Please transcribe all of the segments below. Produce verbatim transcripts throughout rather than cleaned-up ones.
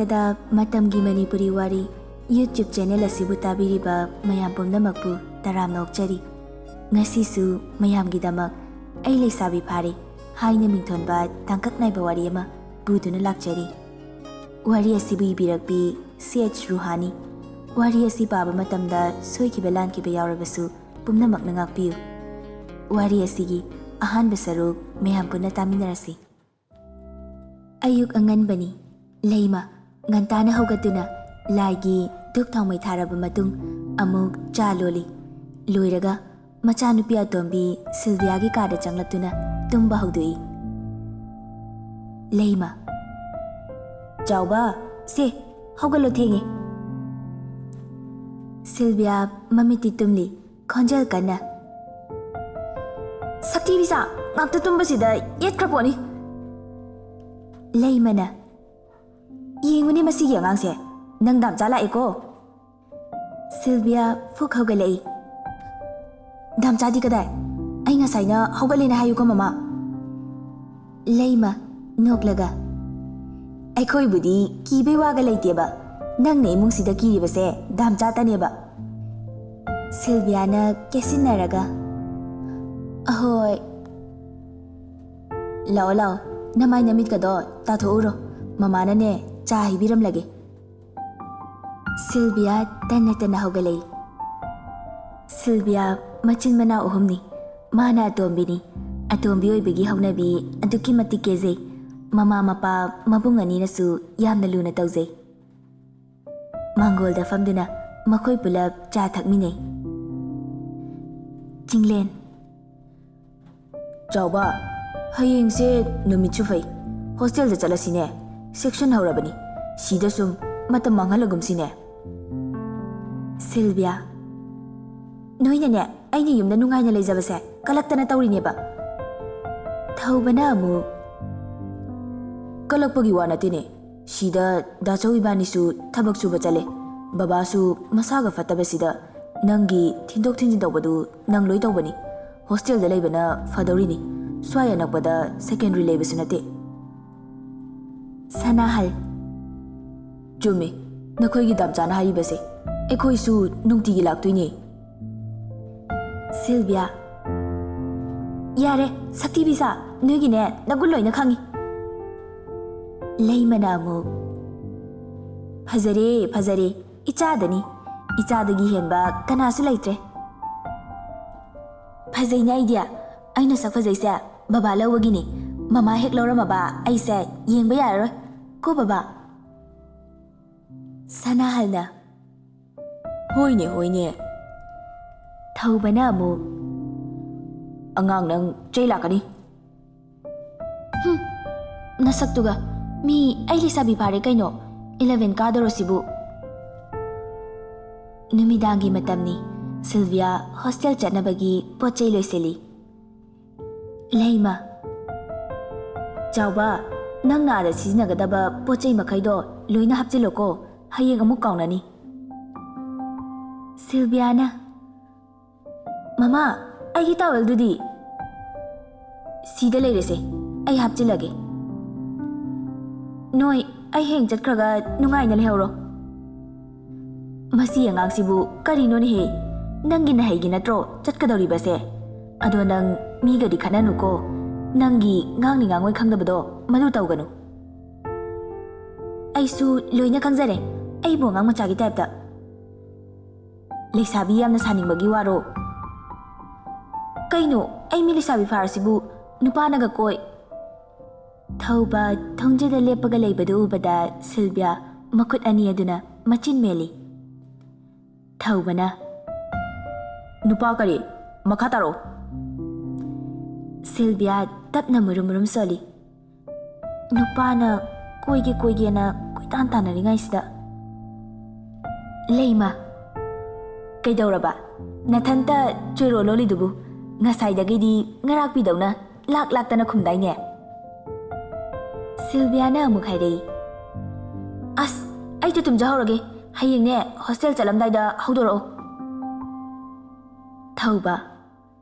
ꯗ ꯃꯇꯝꯒꯤ ꯃꯅꯤꯄꯨꯔꯤ ꯋꯥꯔꯤ YouTube channel ꯑꯁꯤꯕꯨ ꯇꯥꯕꯤꯔꯤꯕ ꯃꯌꯥꯝ ꯄꯨꯝꯅꯃꯛꯄꯨ ꯇꯔꯥꯝꯅ ꯑꯣꯛꯆꯔꯤ꯫ ꯉꯁꯤꯁꯨ ꯃꯌꯥꯝꯒꯤꯗꯃꯛ "ꯑꯩ ꯂꯩꯁꯥꯕꯤ ꯐꯥꯔꯦ" ꯍꯥꯏꯅ ꯃꯤꯡꯊꯣꯟꯕ ꯇꯥꯡꯀꯛ ꯅꯥꯏꯕ ꯋꯥꯔꯤ ꯑꯃ ꯄꯨꯗꯨꯅ ꯂꯥꯛꯆꯔꯤ꯫ ꯋꯥꯔꯤ ꯑꯁꯤꯕꯨ ꯏꯕꯤꯔꯛꯄꯤ ꯁꯤ ꯑꯩꯆ ꯔꯨꯍꯥꯅꯤ꯫ ꯋꯥꯔꯤ ꯑꯁꯤ ꯄꯥꯕ ꯃꯇꯝꯗ ꯁꯣꯏꯈꯤꯕ ꯂꯥꯟꯈꯤꯕ ꯌꯥꯎꯔꯕꯁꯨ ꯄꯨꯝꯅꯃꯛꯅ ꯉꯥꯛꯄꯤꯌꯨ꯫ ꯋꯥꯔꯤ ꯑꯁꯤꯒꯤ ꯑꯍꯥꯟꯕ ꯁꯔꯨꯛ ꯃꯌꯥꯝ ꯄꯨꯟꯅ ꯇꯥꯃꯤꯟꯅꯔꯁꯤ꯫ ꯑꯌꯨꯛ ꯑꯉꯟꯕꯅꯤ꯫ ꯂꯩꯃ ꯉꯟꯇꯥꯅ ꯍꯧꯒꯠꯇꯨꯅ ꯂꯥꯏꯒꯤ ꯙꯨꯞ ꯊꯥꯎꯃꯩ ꯊꯥꯔꯕ ꯃꯇꯨꯡ ꯑꯃꯨꯛ ꯆꯥ ꯂꯣꯜꯂꯤ꯫ ꯂꯣꯏꯔꯒ ꯃꯆꯥꯅꯨꯄꯤ ꯑꯇꯣꯝꯕꯤ ꯁꯤꯜꯚꯤꯌꯥꯒꯤ ꯀꯥꯗ ꯆꯪꯂꯛꯇꯨꯅ ꯇꯨꯝꯕ ꯍꯧꯗꯣꯛꯏ꯫ ꯂꯩꯃ, "ꯆꯥꯎꯕ, ꯁꯦ, ꯍꯧꯒꯠꯂꯣ, ꯊꯦꯡꯉꯦ꯫" ꯁꯤꯜꯚꯤꯌꯥ ꯃꯃꯤꯠꯇꯤ ꯇꯨꯝꯂꯤ, ꯈꯣꯟꯖꯦꯜ ꯀꯟꯅ, "ꯁꯛꯊꯤꯕꯤꯁꯥ, ꯉꯥꯛꯇ ꯇꯨꯝꯕꯁꯤꯗ ꯌꯦꯠꯈ꯭ꯔ ꯄꯣꯠꯅꯤ꯫" ꯂꯩꯃꯅ, "ꯌꯦꯡꯉꯨꯅꯦ ꯃꯁꯤꯒꯤ ꯑꯉꯥꯡꯁꯦ, ꯅꯪ ꯗꯥꯝꯆꯥ ꯂꯥꯛꯑꯦꯀꯣ꯫" ꯁꯤꯜꯚꯤꯌꯥ ꯐꯨꯛ ꯍꯧꯒꯠꯂꯛꯏ꯫ "ꯗꯥꯝꯆꯥꯗꯤ ꯀꯗꯥꯏ? ꯑꯩ ꯉꯁꯥꯏꯅ ꯍꯧꯒꯠꯂꯦꯅ ꯍꯥꯏꯌꯨꯀꯣ, ꯃꯃꯥ꯫" ꯂꯩꯃ ꯅꯣꯛꯂꯒ, "ꯑꯩꯈꯣꯏꯕꯨꯗꯤ ꯀꯤꯕꯩ ꯋꯥꯒ ꯂꯩꯇꯦꯕ꯫ ꯅꯪꯅ ꯏꯃꯨꯡꯁꯤꯗ ꯀꯤꯔꯤꯕꯁꯦ ꯗꯥꯝꯆꯥꯇꯅꯦꯕ꯫" ꯁꯤꯜꯚꯤꯌꯥꯅ ꯀꯦꯁꯤꯟꯅꯔꯒ, "ꯑꯍꯣꯏ꯫ ꯂꯥꯛꯑꯣ, ꯂꯥꯛꯑꯣ, ꯅꯃꯥꯏ ꯅꯃꯤꯠꯀꯗꯣ ꯇꯥꯊꯣꯛꯎꯔꯣ꯫ ꯃꯃꯥꯅꯅꯦ, ꯆꯥ ꯍꯩꯕꯤꯔꯝꯂꯒꯦ꯫" ꯁꯤꯜꯚꯤꯌꯥ ꯇꯟꯅ ꯇꯟꯅ ꯍꯧꯒꯠꯂꯛꯏ꯫ ꯁꯤꯜꯚꯤꯌꯥ ꯃꯆꯤꯟ ꯃꯅꯥꯎ ꯑꯍꯨꯝꯅꯤ꯫ ꯃꯥꯅ ꯑꯇꯣꯝꯕꯤꯅꯤ꯫ ꯑꯇꯣꯝꯕꯤ ꯑꯣꯏꯕꯒꯤ ꯍꯧꯅꯕꯤ ꯑꯗꯨꯛꯀꯤ ꯃꯇꯤꯛ ꯀꯦꯖꯩ꯫ ꯃꯃꯥ ꯃꯄꯥ ꯃꯕꯨꯡ ꯑꯅꯤꯅꯁꯨ ꯌꯥꯝꯅ ꯂꯨꯅ ꯇꯧꯖꯩ꯫ ꯃꯥꯡꯒꯣꯜꯗ ꯐꯝꯗꯨꯅ ꯃꯈꯣꯏ ꯄꯨꯂꯞ ꯆꯥ ꯊꯛꯃꯤꯟꯅꯩ꯫ ꯆꯤꯡꯂꯦꯟ꯫ "ꯆꯥꯎꯕ, ꯍꯌꯦꯡꯁꯦ ꯅꯨꯃꯤꯠꯁꯨ ꯐꯩ꯫ ꯍꯣꯁꯇꯦꯜꯗ ꯆꯠꯂꯁꯤꯅꯦ꯫ ꯁꯦꯛꯁꯟ ꯍꯧꯔꯕꯅꯤ꯫ ꯁꯤꯗ ꯁꯨꯝ ꯃꯇꯝ ꯃꯥꯡꯍꯜꯂꯒꯨꯝꯁꯤꯅꯦ꯫" ꯁꯤꯜꯚꯤꯌꯥ, "ꯅꯣꯏꯅꯅꯦ, ꯑꯩꯅ ꯌꯨꯝꯗ ꯅꯨꯡꯉꯥꯏꯅ ꯂꯩꯖꯕꯁꯦ ꯀꯂꯛꯇꯅ ꯇꯧꯔꯤꯅꯦꯕ꯫" ꯊꯧꯕꯅ ꯑꯃꯨꯛ, "ꯀꯂꯛꯄꯒꯤ ꯋꯥ ꯅꯠꯇꯦꯅꯦ꯫ ꯁꯤꯗ ꯗꯥꯆꯧ ꯏꯕꯥꯅꯤꯁꯨ ꯊꯕꯛ ꯁꯨꯕ ꯆꯠꯂꯦ꯫ ꯕꯕꯥꯁꯨ ꯃꯁꯥꯒ ꯐꯠꯇꯕꯁꯤꯗ ꯅꯪꯒꯤ ꯊꯤꯟꯗꯣꯛ ꯊꯤꯟꯖꯤꯟ ꯇꯧꯕꯗꯨ ꯅꯪ ꯂꯣꯏ ꯇꯧꯕꯅꯤ꯫ ꯍꯣꯁꯇꯦꯜꯗ ꯂꯩꯕꯅ ꯐꯗꯧꯔꯤꯅꯤ꯫ ꯁ꯭ꯋꯥꯏ ꯑꯅꯛꯄꯗ ꯁꯦꯀꯦꯟꯗꯔꯤ ꯂꯩꯕꯁꯨ ꯅꯠꯇꯦ꯫" ꯁꯅꯥꯍꯜ, ꯆꯨꯝꯃꯤ, ꯅꯈꯣꯏꯒꯤ ꯗꯥꯝꯆꯥꯅ ꯍꯥꯏꯔꯤꯕꯁꯦ꯫ ꯑꯩꯈꯣꯏꯁꯨ ꯅꯨꯡꯇꯤꯒꯤ ꯂꯥꯛꯇꯣꯏꯅꯦ꯫ ꯁꯤꯜꯚꯤꯌꯥ, ꯌꯥꯔꯦ, ꯁꯛꯊꯤꯕꯤ ꯁꯥ, ꯅꯣꯏꯒꯤꯅꯦ ꯅꯒꯨꯟ ꯂꯣꯏꯅ ꯈꯪꯉꯤ꯫ ꯂꯩꯃꯅ ꯑꯃꯨꯛ, ꯐꯖꯔꯦ, ꯐꯖꯔꯦ, ꯏꯆꯥꯗꯅꯤ꯫ ꯏꯆꯥꯗꯒꯤ ꯍꯦꯟꯕ ꯀꯅꯥꯁꯨ ꯂꯩꯇ꯭ꯔꯦ꯫ ꯐꯖꯩꯅꯦ ꯑꯩꯗꯤ꯫ ꯑꯩꯅ ꯁꯛ ꯐꯖꯩꯁꯦ ꯕꯕꯥ ꯂꯧꯕꯒꯤꯅꯤ꯫ ꯃꯃꯥ ꯍꯦꯛ ꯂꯧꯔꯝꯃꯕ ꯑꯩꯁꯦ ꯌꯦꯡꯕ ꯌꯥꯔꯔꯣꯏ꯫ ꯀꯣ ꯕꯕꯥ? ꯁꯅꯥꯍꯜꯅ, ꯍꯣꯏꯅꯦ, ꯍꯣꯏꯅꯦ꯫ ꯊꯧꯕꯅ ꯑꯃꯨꯛ, ꯑꯉꯥꯡ ꯅꯪ ꯆꯩ ꯂꯥꯛꯀꯅꯤ꯫ ꯍꯨꯝ, ꯅꯁꯛꯇꯨꯒ꯫ ꯃꯤ ꯑꯩ ꯂꯩꯁꯥꯕꯤ ꯐꯥꯔꯦ ꯀꯩꯅꯣ, eleven ꯀꯥꯗꯧꯔꯁꯤꯕꯨ꯫ ꯅꯨꯃꯤꯗꯥꯡꯒꯤ ꯃꯇꯝꯅꯤ꯫ ꯁꯤꯜꯚꯤꯌꯥ ꯍꯣꯁꯇꯦꯜ ꯆꯠꯅꯕꯒꯤ ꯄꯣꯠ ꯆꯩ ꯂꯣꯏꯁꯤꯜꯂꯤ꯫ ꯂꯩꯃ, ꯆꯥꯎꯕ, ꯅꯪꯅ ꯑꯥꯗ ꯁꯤꯖꯤꯟꯅꯒꯗꯕ ꯄꯣꯠ ꯆꯩ ꯃꯈꯩꯗꯣ ꯂꯣꯏꯅ ꯍꯥꯞꯆꯤꯜꯂꯣꯀꯣ, ꯍꯌꯦꯡ ꯑꯃꯨꯛ ꯀꯥꯎꯅꯅꯤ꯫ ꯁꯤꯜꯚꯤꯌꯥꯅ, ꯃꯃꯥ, ꯑꯩꯒꯤ ꯇꯥꯋꯦꯜꯗꯨꯗꯤ? ꯁꯤꯗ ꯂꯩꯔꯦꯁꯦ, ꯑꯩ ꯍꯥꯞꯆꯤꯜꯂꯒꯦ꯫ ꯅꯣꯏ, ꯑꯩ ꯍꯌꯦꯡ ꯆꯠꯈ꯭ꯔꯒ ꯅꯨꯡꯉꯥꯏꯅ ꯂꯩꯍꯧꯔꯣ꯫ ꯃꯁꯤ ꯑꯉꯥꯡꯁꯤꯕꯨ ꯀꯔꯤꯅꯣꯅꯦꯍꯦ? ꯅꯪꯒꯤ ꯅꯍꯩꯒꯤ ꯅꯠꯇ꯭ꯔꯣ ꯆꯠꯀꯗꯧꯔꯤꯕꯁꯦ? ꯑꯗꯣ ꯅꯪ ꯃꯤꯒꯗꯤ ꯈꯠꯅꯅꯨꯀꯣ꯫ ꯅꯪꯒꯤ ꯉꯥꯡꯅꯤ ꯉꯥꯡꯉꯣꯏ ꯈꯪꯗꯕꯗꯣ ꯃꯗꯨ ꯇꯧꯒꯅꯨ꯫ ꯑꯩꯁꯨ ꯂꯣꯏꯅ ꯈꯪꯖꯔꯦ, ꯑꯩꯕꯨ ꯑꯉꯥꯡ ꯃꯆꯥꯒꯤ ꯇꯥꯏꯞꯇ꯫ ꯂꯩꯁꯥꯕꯤ ꯌꯥꯝꯅ ꯁꯥꯅꯤꯡꯕꯒꯤ ꯋꯥꯔꯣ? ꯀꯩꯅꯣ, ꯑꯩ ꯃꯤ ꯂꯩꯁꯥꯕꯤ ꯐꯥꯔꯁꯤꯕꯨ ꯅꯨꯄꯥꯅꯒ ꯀꯣꯏ? ꯊꯧꯕ ꯊꯣꯡꯖꯗ ꯂꯦꯞꯄꯒ ꯂꯩꯕꯗꯨ ꯎꯕꯗ ꯁꯤꯜꯚꯤꯌꯥ ꯃꯈꯨꯠ ꯑꯅꯤ ꯑꯗꯨꯅ ꯃꯆꯤꯟ ꯃꯦꯜꯂꯤ꯫ ꯊꯧꯕꯅ, ꯅꯨꯄꯥ ꯀꯔꯤ? ꯃꯈꯥ ꯇꯥꯔꯛꯎ꯫ ꯁꯤꯜꯚꯤꯌꯥ ꯇꯞꯅ ꯃꯨꯔꯨꯝ ꯃꯨꯔꯨꯝ ꯁꯣꯜꯂꯤ꯫ ꯅꯨꯄꯥꯅ ꯀꯣꯏꯒꯦ ꯀꯣꯏꯒꯦꯅ ꯀꯣꯏꯇꯥꯟ ꯇꯥꯟꯅꯔꯤꯉꯩꯁꯤꯗ꯫ ꯂꯩꯃ, ꯀꯩꯗꯧꯔꯕ? ꯅꯊꯟꯇ ꯆꯣꯏꯔꯣ ꯂꯣꯜꯂꯤꯗꯨꯕꯨ? ꯉꯁꯥꯏꯗꯒꯤꯗꯤ ꯉꯔꯥꯛꯄꯤꯗꯧꯅ ꯂꯥꯛ ꯂꯥꯛꯇꯅ ꯈꯨꯝꯗꯥꯏꯅꯦ꯫ ꯁꯤꯜꯚꯤꯌꯥꯅ ꯑꯃꯨꯛ ꯍꯥꯏꯔꯛꯏ, ꯑꯁ, ꯑꯩꯗꯣ ꯇꯨꯝꯖꯍꯧꯔꯒꯦ, ꯍꯌꯦꯡꯅꯦ ꯍꯣꯁꯇꯦꯜ ꯆꯠꯂꯝꯗꯥꯏꯗ ꯍꯧꯗꯣꯔꯛꯑꯣ꯫ ꯊꯧꯕ,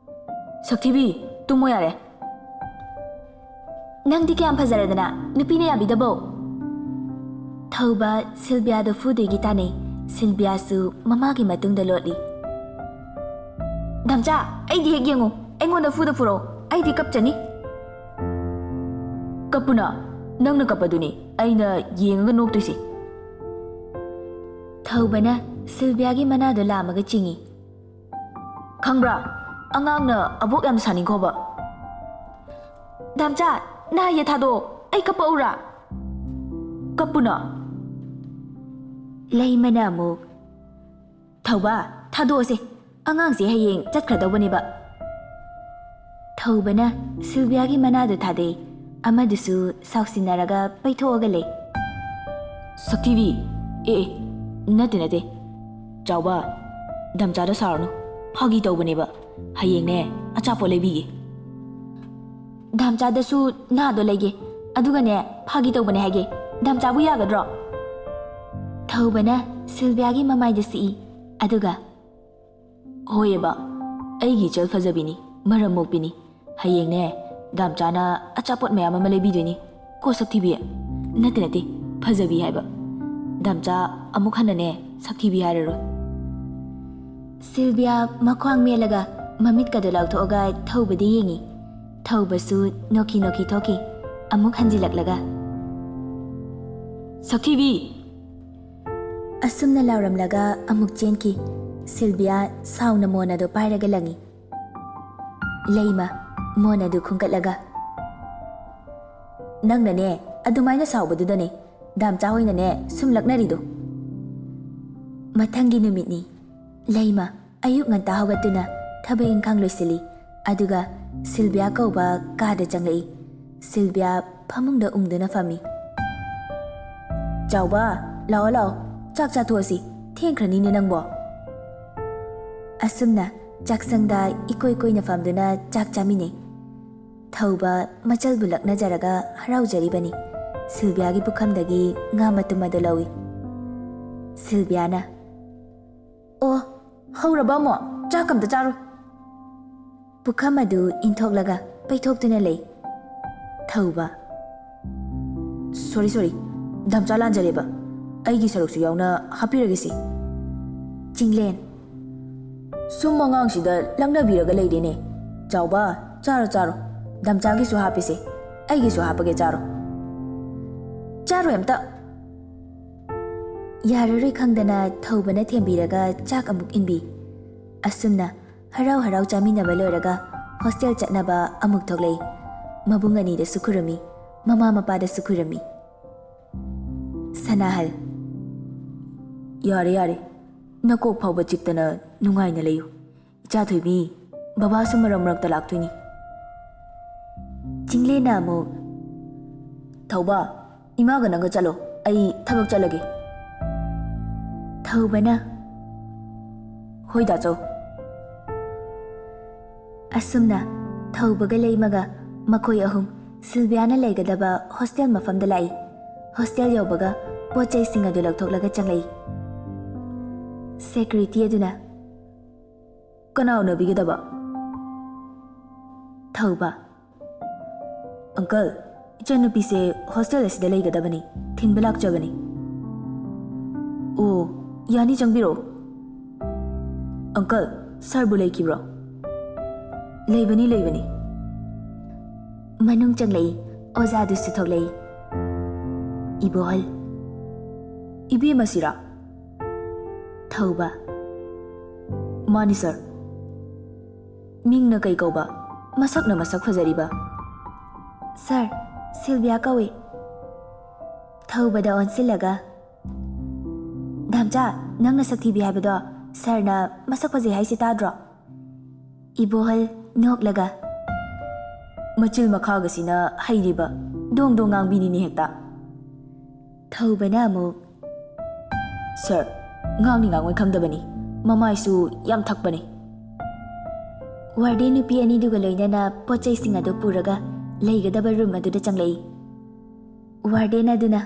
ꯁꯛꯊꯤꯕꯤ, ꯇꯨꯝꯃꯣ ꯌꯥꯔꯦ꯫ ꯅꯪꯗꯤ ꯀꯌꯥꯝ ꯐꯖꯔꯗꯅ, ꯅꯨꯄꯤꯅ ꯌꯥꯕꯤꯗꯕꯣ? ꯊꯧꯕ ꯁꯤꯜꯕꯤꯌꯥꯗ ꯐꯨꯗꯣꯏꯒꯤ ꯇꯥꯟꯅꯩ꯫ ꯁꯤꯜꯕꯤꯌꯥꯁꯨ ꯃꯃꯥꯒꯤ ꯃꯇꯨꯡꯗ ꯂꯣꯠꯂꯤ꯫ "ꯗꯥꯝꯆꯥ, ꯑꯩꯗꯤ ꯍꯦꯛ ꯌꯦꯡꯉꯨ, ꯑꯩꯉꯣꯟꯗ ꯐꯨꯗ ꯐꯨꯔꯛꯑꯣ, ꯑꯩꯗꯤ ꯀꯞꯆꯅꯤ꯫" "ꯀꯞꯄꯨꯅ, ꯅꯪꯅ ꯀꯞꯄꯗꯨꯅꯤ ꯑꯩꯅ ꯌꯦꯡꯉꯒ ꯅꯣꯛꯇꯣꯏꯁꯦ꯫" ꯊꯧꯕꯅ ꯁꯤꯜꯕꯤꯌꯥꯒꯤ ꯃꯅꯥꯗꯣ ꯂꯥꯝꯃꯒ ꯆꯤꯡꯏ꯫ "ꯈꯪꯕ꯭ꯔꯥ, ꯑꯉꯥꯡꯅ ꯑꯕꯣꯛ ꯌꯥꯝ ꯁꯥꯅꯤꯡꯈꯣꯕ꯫" "ꯗꯥꯝꯆꯥ, ꯅꯥ ꯌꯦ ꯊꯥꯗꯣꯛꯑꯣ, ꯑꯩ ꯀꯞꯄꯛꯎꯔꯥ?" "ꯀꯞꯄꯨꯅ꯫" ꯂꯩꯃꯅ ꯑꯃꯨꯛ, "ꯊꯧꯕ, ꯊꯥꯗꯣꯛꯑꯁꯦ, ꯑꯉꯥꯡꯁꯦ ꯍꯌꯦꯡ ꯆꯠꯈ꯭ꯔꯗꯧꯕꯅꯦꯕ꯫" ꯊꯧꯕꯅ ꯁꯤꯜꯕꯤꯌꯥꯒꯤ ꯃꯅꯥꯗꯨ ꯊꯥꯗꯩ꯫ ꯑꯃꯗꯨꯁꯨ ꯁꯥꯎꯁꯤꯟꯅꯔꯒ ꯄꯩꯊꯣꯛꯑꯒ ꯂꯩ꯫ "ꯁꯛꯊꯤꯕꯤ, ꯑꯦ, ꯑꯦ, ꯅꯠꯇꯦ, ꯅꯠꯇꯦ꯫ ꯆꯥꯎꯕ, ꯗꯥꯝꯆꯥꯗ ꯁꯥꯎꯔꯅꯨ, ꯐꯥꯒꯤ ꯇꯧꯕꯅꯦꯕ꯫ ꯍꯌꯦꯡꯅꯦ, ꯑꯆꯥꯄꯣꯠ ꯂꯩꯕꯤꯒꯦ꯫" "ꯗꯥꯝꯆꯥꯗꯁꯨ ꯅꯥꯗꯣ ꯂꯩꯒꯦ, ꯑꯗꯨꯒꯅꯦ, ꯐꯥꯒꯤ ꯇꯧꯕꯅꯦ ꯍꯥꯏꯒꯦ꯫ ꯗꯥꯝꯆꯥꯕꯨ ꯌꯥꯒꯗ꯭ꯔꯣ?" ꯊꯧꯕꯅ ꯁꯤꯜꯕꯤꯌꯥꯒꯤ ꯃꯃꯥꯏꯗ ꯁꯤꯛꯏ, ꯑꯗꯨꯒ, "ꯍꯣꯏꯑꯕ, ꯑꯩꯒꯤ ꯏꯆꯜ ꯐꯖꯕꯤꯅꯤ, ꯃꯔꯝ ꯃꯣꯛꯄꯤꯅꯤ꯫ ꯍꯌꯦꯡꯅꯦ, ꯗꯥꯝꯆꯥꯅ ꯑꯆꯥꯄꯣꯠ ꯃꯌꯥꯝ ꯑꯃ ꯂꯩꯕꯤꯗꯣꯏꯅꯤ꯫ ꯀꯣ ꯁꯛꯊꯤꯕꯤ, ꯅꯠꯇꯦ, ꯅꯠꯇꯦ, ꯐꯖꯕꯤ ꯍꯥꯏꯕ꯫ ꯗꯥꯝꯆꯥ ꯑꯃꯨꯛ ꯍꯟꯅꯅꯦ, ꯁꯛꯊꯤꯕꯤ ꯍꯥꯏꯔꯔꯣꯏ꯫" ꯁꯤꯜꯕꯤꯌꯥ ꯃꯈ꯭ꯋꯥꯡ ꯃꯦꯜꯂꯒ ꯃꯃꯤꯠꯀꯗꯣ ꯂꯥꯎꯊꯣꯛꯑꯒ ꯊꯧꯕꯗ ꯌꯦꯡꯉꯤ꯫ ꯊꯧꯕꯁꯨ ꯅꯣꯛꯈꯤ ꯅꯣꯛꯈꯤ ꯊꯣꯛꯈꯤ꯫ ꯑꯃꯨꯛ ꯍꯟꯖꯤꯜꯂꯛꯂꯒ, "ꯁꯛꯊꯤꯕꯤ!" ꯑꯁꯨꯝꯅ ꯂꯥꯎꯔꯝꯂꯒ ꯑꯃꯨꯛ ꯆꯦꯟꯈꯤ꯫ ꯁꯤꯜꯕꯤꯌꯥ ꯁꯥꯎꯅ ꯃꯣꯟ ꯑꯗꯨ ꯄꯥꯏꯔꯒ ꯂꯪꯉꯤ꯫ ꯂꯩꯃ, ꯃꯣꯟ ꯑꯗꯨ ꯈꯨꯝꯒꯠꯂꯒ, "ꯅꯪꯅꯅꯦ, ꯑꯗꯨꯃꯥꯏꯅ ꯁꯥꯎꯕꯗꯨꯗꯅꯦ ꯗꯥꯝꯆꯥ ꯍꯣꯏꯅꯅꯦ ꯁꯨꯝ ꯂꯛꯅꯔꯤꯗꯣ꯫" ꯃꯊꯪꯒꯤ ꯅꯨꯃꯤꯠꯅꯤ꯫ ꯂꯩꯃ ꯑꯌꯨꯛ ꯉꯟꯇꯥ ꯍꯧꯒꯠꯇꯨꯅ ꯊꯕꯛ ꯏꯪꯈꯥꯡ ꯂꯣꯏꯁꯤꯜꯂꯤ, ꯑꯗꯨꯒ ꯁꯤꯜꯕꯤꯌꯥ ꯀꯧꯕ ꯀꯥꯗ ꯆꯪꯂꯛꯏ꯫ ꯁꯤꯜꯕꯤꯌꯥ ꯐꯃꯨꯡꯗ ꯎꯪꯗꯨꯅ ꯐꯝꯃꯤ꯫ "ꯆꯥꯎꯕ, ꯂꯥꯛꯑꯣ, ꯂꯥꯛꯑꯣ, ꯆꯥꯛ ꯆꯥꯊꯣꯛꯑꯁꯤ, ꯊꯦꯡꯈ꯭ꯔꯅꯤꯅꯦ ꯅꯪꯕꯣ꯫" ꯑꯁꯨꯝꯅ ꯆꯥꯛꯁꯪꯗ ꯏꯀꯣꯏ ꯀꯣꯏꯅ ꯐꯝꯗꯨꯅ ꯆꯥꯛ ꯆꯥꯃꯤꯟꯅꯩ꯫ ꯊꯧꯕ ꯃꯆꯜꯕꯨ ꯂꯛꯅꯖꯔꯒ ꯍꯔꯥꯎꯖꯔꯤꯕꯅꯤ꯫ ꯁꯤꯜꯕꯤꯌꯥꯒꯤ ꯄꯨꯈꯝꯗꯒꯤ ꯉꯥ ꯃꯇꯨꯝ ꯑꯗꯨ ꯂꯧꯏ꯫ ꯁꯤꯜꯕꯤꯌꯥꯅ, "ꯑꯣ, ꯍꯧꯔꯕ ꯑꯃꯨꯛ? ꯆꯥꯛ ꯑꯝꯇ ꯆꯥꯔꯣ꯫" ꯄꯨꯈꯝ ꯑꯗꯨ ꯏꯟꯊꯣꯛꯂꯒ ꯄꯩꯊꯣꯛꯇꯨꯅ ꯂꯩ꯫ ꯊꯧꯕ, "ꯁꯣꯔꯤ, ꯁꯣꯔꯤ, ꯗꯥꯝꯆꯥ ꯂꯥꯟꯖꯔꯦꯕ, ꯑꯩꯒꯤ ꯁꯔꯨꯛꯁꯨ ꯌꯥꯎꯅ ꯍꯥꯞꯄꯤꯔꯒꯦꯁꯦ꯫ ꯆꯤꯡꯂꯦꯟ꯫ ꯁꯨꯝ ꯑꯉꯥꯡꯁꯤꯗ ꯂꯛꯅꯕꯤꯔꯒ ꯂꯩꯔꯦꯅꯦ꯫ ꯆꯥꯎꯕ, ꯆꯥꯔꯣ ꯆꯥꯔꯣ, ꯗꯥꯝꯆꯥꯒꯤꯁꯨ ꯍꯥꯞꯄꯤꯁꯦ, ꯑꯩꯒꯤꯁꯨ ꯍꯥꯞꯄꯒꯦ, ꯆꯥꯔꯣ꯫ ꯆꯥꯔꯣꯏ ꯑꯝꯇ꯫ ꯌꯥꯔꯔꯣꯏ ꯈꯪꯗꯅ ꯊꯧꯕꯅ ꯊꯦꯝꯕꯤꯔꯒ ꯆꯥꯛ ꯑꯃꯨꯛ ꯏꯟꯕꯤ꯫ ꯑꯁꯨꯝꯅ ꯍꯔꯥꯎ ꯍꯔꯥꯎ ꯆꯥꯃꯤꯟꯅꯕ ꯂꯣꯏꯔꯒ ꯍꯣꯁꯇꯦꯜ ꯆꯠꯅꯕ ꯑꯃꯨꯛ ꯊꯣꯛꯂꯛꯏ꯫ ꯃꯕꯨꯡ ꯑꯅꯤꯗꯁꯨ ꯈꯨꯔꯨꯝꯃꯤ, ꯃꯃꯥ ꯃꯄꯥꯗꯁꯨ ꯈꯨꯔꯨꯝꯃꯤ꯫ ꯁꯅꯥꯍꯜ꯫ ꯌꯥꯔꯦ ꯌꯥꯔꯦ, ꯅꯀꯣꯛ ꯐꯥꯎꯕ ꯆꯤꯛꯇꯅ ꯅꯨꯡꯉꯥꯏꯅ ꯂꯩꯌꯨ꯫ ꯏꯆꯥ ꯊꯣꯏꯕꯤ, ꯕꯕꯥꯁꯨ ꯃꯔꯛ ꯃꯔꯛꯇ ꯂꯥꯛꯇꯣꯏꯅꯤ꯫ ꯆꯤꯡꯂꯦꯟꯅ ꯑꯃꯨꯛ, ꯊꯧꯕ, ꯏꯃꯥꯒ ꯅꯪꯒ ꯆꯠꯂꯣ, ꯑꯩ ꯊꯕꯛ ꯆꯠꯂꯒꯦ꯫ ꯊꯧꯕꯅ, ꯍꯣꯏ ꯗꯥꯆꯧ꯫ ꯑꯁꯨꯝꯅ ꯊꯧꯕꯒ ꯂꯩꯃꯒ ꯃꯈꯣꯏ ꯑꯍꯨꯝ ꯁꯤꯜꯚꯤꯌꯥꯅ ꯂꯩꯒꯗꯕ ꯍꯣꯁꯇꯦꯜ ꯃꯐꯝꯗ ꯂꯥꯛꯏ꯫ ꯍꯣꯁꯇꯦꯜ ꯌꯧꯕꯒ ꯄꯣꯠ ꯆꯩꯁꯤꯡ ꯑꯗꯨ ꯂꯧꯊꯣꯛꯂꯒ ꯆꯪꯂꯛꯏ꯫ ꯁꯦꯀ꯭ꯌꯨꯔꯤꯇꯤ ꯑꯗꯨꯅ, ꯀꯅꯥ ꯎꯅꯕꯤꯒꯗꯕ? ꯊꯧꯕ, ꯑꯪꯀꯜ, ꯏꯆꯟꯅꯨꯄꯤꯁꯦ ꯍꯣꯁꯇꯦꯜ ꯑꯁꯤꯗ ꯂꯩꯒꯗꯕꯅꯤ, ꯊꯤꯟꯕ ꯂꯥꯛꯆꯕꯅꯤ꯫ ꯑꯣ, ꯌꯥꯅꯤ, ꯆꯪꯕꯤꯔꯛꯑꯣ꯫ ꯑꯪꯀꯜ, ꯁꯥꯔꯕꯨ ꯂꯩꯈꯤꯕ꯭ꯔꯣ? ꯂꯩꯕꯅꯤ, ꯂꯩꯕꯅꯤ꯫ ꯃꯅꯨꯡ ꯆꯪꯂꯛꯏ, ꯑꯣꯖꯥꯗꯨꯁꯨ ꯊꯣꯛꯂꯛꯏ꯫ ꯏꯕꯣꯍꯜ꯫ ꯏꯕꯦꯝꯃꯁꯤꯔꯥ? ꯊꯧꯕ꯫ ꯃꯥꯅꯤ ꯁꯥꯔ꯫ ꯃꯤꯡꯅ ꯀꯩ ꯀꯧꯕ? ꯃꯁꯛꯅ ꯃꯁꯛ ꯐꯖꯔꯤꯕ꯫ ꯁꯥꯔ, ꯁꯤꯜꯚꯤꯌꯥ ꯀꯧꯏ꯫ ꯊꯧꯕꯗ ꯑꯣꯟꯁꯤꯜꯂꯒ, ꯗꯥꯝꯆꯥ, ꯅꯪ ꯅꯁꯛ ꯊꯤꯕꯤ ꯍꯥꯏꯕꯗꯣ ꯁꯥꯔꯅ ꯃꯁꯛ ꯐꯖꯩ ꯍꯥꯏꯁꯤ ꯇꯥꯗ꯭ꯔꯣ? ꯏꯕꯣꯍꯜ ꯅꯣꯛꯂꯒ, ꯃꯆꯤꯜ ꯃꯈꯥꯒꯁꯤꯅ ꯍꯩꯔꯤꯕ, ꯗꯣꯡ ꯗꯣꯡ ꯉꯥꯡꯕꯤꯅꯤꯅꯦ ꯍꯦꯛꯇ꯫ ꯊꯧꯕꯅ ꯑꯃꯨꯛ, ꯁꯥꯔ, ꯉꯥꯡꯅꯤ ꯉꯥꯡꯉꯣꯏ ꯈꯪꯗꯕꯅꯤ, ꯃꯃꯥꯏꯁꯨ ꯌꯥꯝ ꯊꯛꯄꯅꯤ꯫ ꯋꯥꯔꯗꯦꯟ ꯅꯨꯄꯤ ꯑꯅꯤꯗꯨꯒ ꯂꯣꯏꯅꯅ ꯄꯣꯠ ꯆꯩꯁꯤꯡ ꯑꯗꯨ ꯄꯨꯔꯒ ꯂꯩꯒꯗꯕ ꯔꯨꯝ ꯑꯗꯨꯗ ꯆꯪꯂꯛꯏ꯫ ꯋꯥꯔꯗꯦꯟ ꯑꯗꯨꯅ,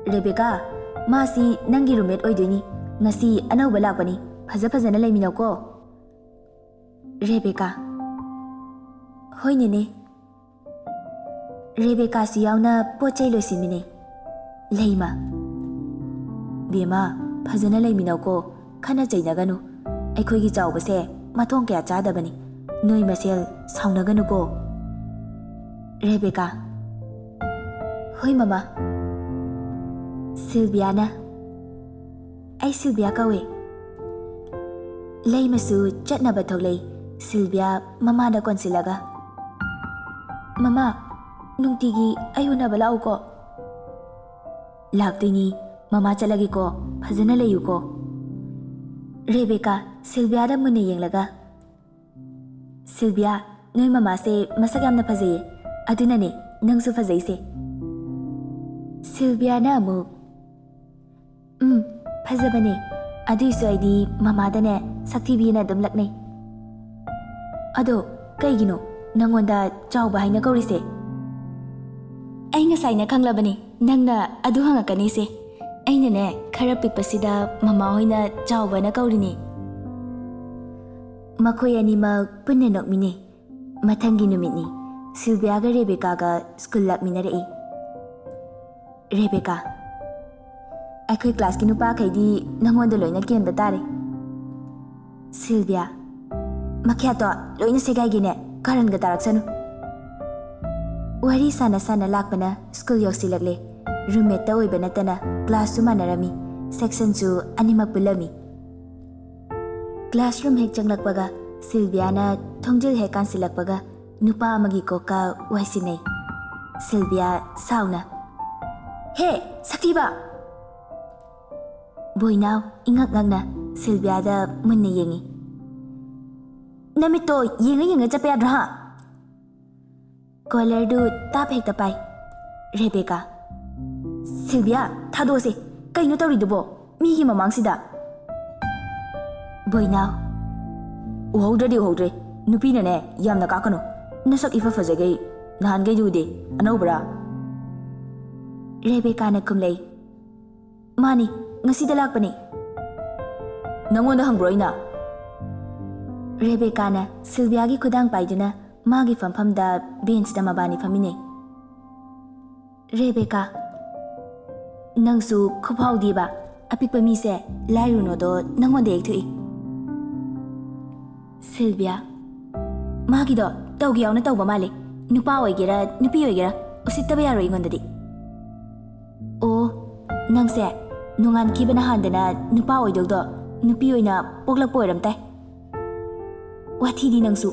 ꯔꯦꯕꯦꯀꯥ, ꯃꯥꯁꯤ ꯅꯪꯒꯤ ꯔꯨꯝꯃꯦꯠ ꯑꯣꯏꯗꯣꯏꯅꯤ, ꯉꯁꯤ ꯑꯅꯧꯕ ꯂꯥꯛꯄꯅꯤ, ꯐꯖ ꯐꯖꯅ ꯂꯩꯃꯤꯟꯅꯧꯀꯣ꯫ ꯔꯦꯕꯦꯀꯥ, ꯍꯣꯏ ꯅꯦꯅꯦ꯫ ꯔꯦꯕꯦꯀꯥꯁꯨ ꯌꯥꯎꯅ ꯄꯣꯠ ꯆꯩ ꯂꯣꯏꯁꯤꯟꯃꯤꯟꯅꯩ꯫ ꯂꯩꯃ, ꯕꯦꯝꯃ, ꯐꯖꯅ ꯂꯩꯃꯤꯟꯅꯧꯀꯣ, ꯈꯠꯅ ꯆꯩꯅꯒꯅꯨ꯫ ꯑꯩꯈꯣꯏꯒꯤ ꯆꯥꯎꯕꯁꯦ ꯃꯊꯣꯡ ꯀꯌꯥ ꯆꯥꯗꯕꯅꯤ꯫ ꯅꯣꯏ ꯃꯁꯦꯜ ꯁꯥꯎꯅꯒꯅꯨꯀꯣ꯫ ꯔꯦꯕꯦꯀꯥ, ꯍꯣꯏ ꯃꯃꯥ꯫ ꯁꯤꯜꯕꯤꯌꯥꯅ, ꯑꯩ ꯁꯤꯜꯕꯤꯌꯥ ꯀꯧꯏ꯫ ꯂꯩꯃꯁꯨ ꯆꯠꯅꯕ ꯊꯣꯛꯂꯛꯏ꯫ ꯁꯤꯜꯕꯤꯌꯥ ꯃꯃꯥꯗ ꯀꯣꯟꯁꯤꯜꯂꯒ, ꯃꯃꯥ, ꯅꯨꯡꯇꯤꯒꯤ ꯑꯩ ꯎꯅꯕ ꯂꯥꯛꯎꯀꯣ꯫ ꯂꯥꯛꯇꯣꯏꯅꯤ꯫ ꯃꯃꯥ ꯆꯠꯂꯒꯦꯀꯣ, ꯐꯖꯅ ꯂꯩꯌꯨꯀꯣ꯫ ꯔꯦꯕꯦꯀꯥ ꯁꯤꯜꯕꯤꯌꯥꯗ ꯃꯨꯟꯅ ꯌꯦꯡꯂꯒ, ꯁꯤꯜꯕꯤꯌꯥ, ꯅꯣꯏ ꯃꯃꯥꯁꯦ ꯃꯁꯛ ꯌꯥꯝꯅ ꯐꯖꯩꯌꯦ, ꯑꯗꯨꯅꯅꯦ ꯅꯪꯁꯨ ꯐꯖꯩꯁꯦ꯫ ꯁꯤꯜꯕꯤꯌꯥꯅ ꯑꯃꯨꯛ, ꯎꯝ, ꯐꯖꯕꯅꯦ, ꯑꯗꯨꯏꯁꯨ ꯑꯩꯗꯤ ꯃꯃꯥꯗꯅꯦ ꯁꯛꯊꯤꯕꯤꯅ ꯑꯗꯨꯝ ꯂꯛꯅꯩ꯫ ꯑꯗꯣ ꯀꯩꯒꯤꯅꯣ ꯅꯪꯉꯣꯟꯗ ꯆꯥꯎꯕ ꯍꯥꯏꯅ ꯀꯧꯔꯤꯁꯦ? ꯑꯩ ꯉꯁꯥꯏꯅ ꯈꯪꯂꯕꯅꯦ ꯅꯪꯅ ꯑꯗꯨ ꯍꯪꯉꯛꯀꯅꯤꯁꯦ꯫ ꯑꯩꯅꯅꯦ ꯈꯔ ꯄꯤꯛꯄꯁꯤꯗ ꯃꯃꯥ ꯍꯣꯏꯅ ꯆꯥꯎꯕꯅ ꯀꯧꯔꯤꯅꯦ꯫ ꯃꯈꯣꯏ ꯑꯅꯤꯃꯛ ꯄꯨꯟꯅ ꯅꯣꯛꯃꯤꯟꯅꯩ꯫ ꯃꯊꯪꯒꯤ ꯅꯨꯃꯤꯠꯅꯤ꯫ ꯁꯤꯜꯕꯤꯌꯥꯒ ꯔꯦꯕꯦꯀꯥꯒ ꯁ꯭ꯀꯨꯜ ꯂꯥꯛꯃꯤꯟꯅꯔꯛꯏ꯫ ꯔꯦꯕꯦꯀꯥ, ꯑꯩꯈꯣꯏ ꯀ꯭ꯂꯥꯁꯀꯤ ꯅꯨꯄꯥꯈꯩꯗꯤ ꯅꯪꯉꯣꯟꯗ ꯂꯣꯏꯅ ꯀꯦꯟꯕ ꯇꯥꯔꯦ꯫ ꯁꯤꯜꯕꯤꯌꯥ, ꯃꯈ꯭ꯌꯥꯠꯇꯣ ꯂꯣꯏꯅ ꯁꯦꯒꯥꯏꯒꯦꯅꯦ, ꯀꯥꯔꯟꯒ ꯇꯥꯔꯛꯁꯅꯨ꯫ ꯋꯥꯔꯤ ꯁꯥꯟꯅ ꯁꯥꯟꯅ ꯂꯥꯛꯄꯅ ꯁ꯭ꯀꯨꯜ ꯌꯧꯁꯤꯜꯂꯛꯂꯦ꯫ ꯔꯨꯝꯃꯦꯠꯇ ꯑꯣꯏꯕ ꯅꯠꯇꯅ ꯀ꯭ꯂꯥꯁꯁꯨ ꯃꯥꯟꯅꯔꯝꯃꯤ, ꯁꯦꯛꯁꯟꯁꯨ ꯑꯅꯤꯃꯛ ꯄꯨꯜꯂꯝꯃꯤ꯫ ꯀ꯭ꯂꯥꯁꯔꯨꯝ ꯍꯦꯛ ꯆꯪꯂꯛꯄꯒ ꯁꯤꯜꯕꯤꯌꯥꯅ ꯊꯣꯡꯖꯤꯜ ꯍꯦꯛ ꯀꯥꯟꯁꯤꯜꯂꯛꯄꯒ ꯅꯨꯄꯥ ꯑꯃꯒꯤ ꯀꯣꯛꯀ ꯋꯥꯏꯁꯤꯟꯅꯩ꯫ ꯁꯤꯜꯕꯤꯌꯥ ꯁꯥꯎꯅ, "ꯍꯦ, ꯁꯛꯊꯤꯕ!" ꯕꯣꯏꯅꯥꯎ ꯏꯉꯛ ꯉꯛꯅ ꯁꯤꯜꯕꯤꯌꯥꯗ ꯃꯨꯟꯅ ꯌꯦꯡꯉꯤ꯫ "ꯅꯃꯤꯠꯇꯣ ꯌꯦꯡꯉ ꯌꯦꯡꯉ ꯆꯠꯄ ꯌꯥꯗ꯭ꯔꯣ, ꯍꯥ?" ꯀꯣꯂꯔꯗꯨ ꯇꯥꯞ ꯍꯦꯛꯇ ꯄꯥꯏ꯫ ꯔꯦꯕꯦꯀꯥ, "ꯁꯤꯜꯕꯤꯌꯥ, ꯊꯥꯗꯣꯛꯑꯁꯦ꯫ ꯀꯩꯅꯣ ꯇꯧꯔꯤꯗꯨꯕꯣ ꯃꯤꯒꯤ ꯃꯃꯥꯡꯁꯤꯗ?" ꯕꯣꯏꯅꯥꯎ, "ꯎꯍꯧꯗ꯭ꯔꯗꯤ ꯎꯍꯧꯗ꯭ꯔꯦ꯫ ꯅꯨꯄꯤꯅꯅꯦ ꯌꯥꯝꯅ ꯀꯥꯛꯀꯅꯨ꯫ ꯅꯁꯛ ꯏꯐ ꯐꯖꯒꯩ ꯅꯍꯥꯟꯒꯩꯗꯤ ꯎꯗꯦ꯫ ꯑꯅꯧꯕꯔꯥ?" ꯔꯦꯕꯦꯀꯥꯅ ꯈꯨꯝꯂꯛꯏ, "ꯃꯥꯅꯤ, ꯉꯁꯤꯗ ꯂꯥꯛꯄꯅꯤ꯫" "ꯅꯪꯉꯣꯟꯗ ꯍꯪꯕ꯭ꯔꯣ ꯑꯩꯅ?" ꯔꯦꯕꯦꯀꯥꯅ ꯁꯤꯜꯕꯤꯌꯥꯒꯤ ꯈꯨꯗꯥꯡ ꯄꯥꯏꯗꯨꯅ ꯃꯥꯒꯤ ꯐꯝꯐꯝꯗ ꯕꯦꯟꯆꯇ ꯃꯕꯥꯅꯤ ꯐꯝꯃꯤꯟꯅꯩ꯫ ꯔꯦꯕꯦꯀꯥ, ꯅꯪꯁꯨ ꯈꯨꯐꯥꯎꯗꯤꯕ꯫ ꯑꯄꯤꯛꯄ ꯃꯤꯁꯦ ꯂꯥꯏꯔꯨꯅꯣꯗꯣ ꯅꯪꯉꯣꯟꯗ ꯍꯦꯛ ꯊꯣꯛꯏ꯫ ꯁꯤꯜꯚꯤꯌꯥ, ꯃꯥꯒꯤꯗꯣ ꯇꯧꯒꯦ ꯌꯥꯎꯅ ꯇꯧꯕ ꯃꯥꯜꯂꯦ꯫ ꯅꯨꯄꯥ ꯑꯣꯏꯒꯦꯔꯥ ꯅꯨꯄꯤ ꯑꯣꯏꯒꯦꯔꯥ ꯎꯁꯤꯠꯇꯕ ꯌꯥꯔꯣꯏ ꯑꯩꯉꯣꯟꯗꯗꯤ꯫ ꯑꯣ, ꯅꯪꯁꯦ ꯅꯣꯡꯉꯥꯟꯈꯤꯕ ꯅꯍꯥꯟꯗꯅ ꯅꯨꯄꯥ ꯑꯣꯏꯗꯧꯗꯣ ꯅꯨꯄꯤ ꯑꯣꯏꯅ ꯄꯣꯛꯂꯛꯄ ꯑꯣꯏꯔꯝ ꯇꯥꯏ꯫ ꯋꯥꯊꯤꯗꯤ ꯅꯪꯁꯨ꯫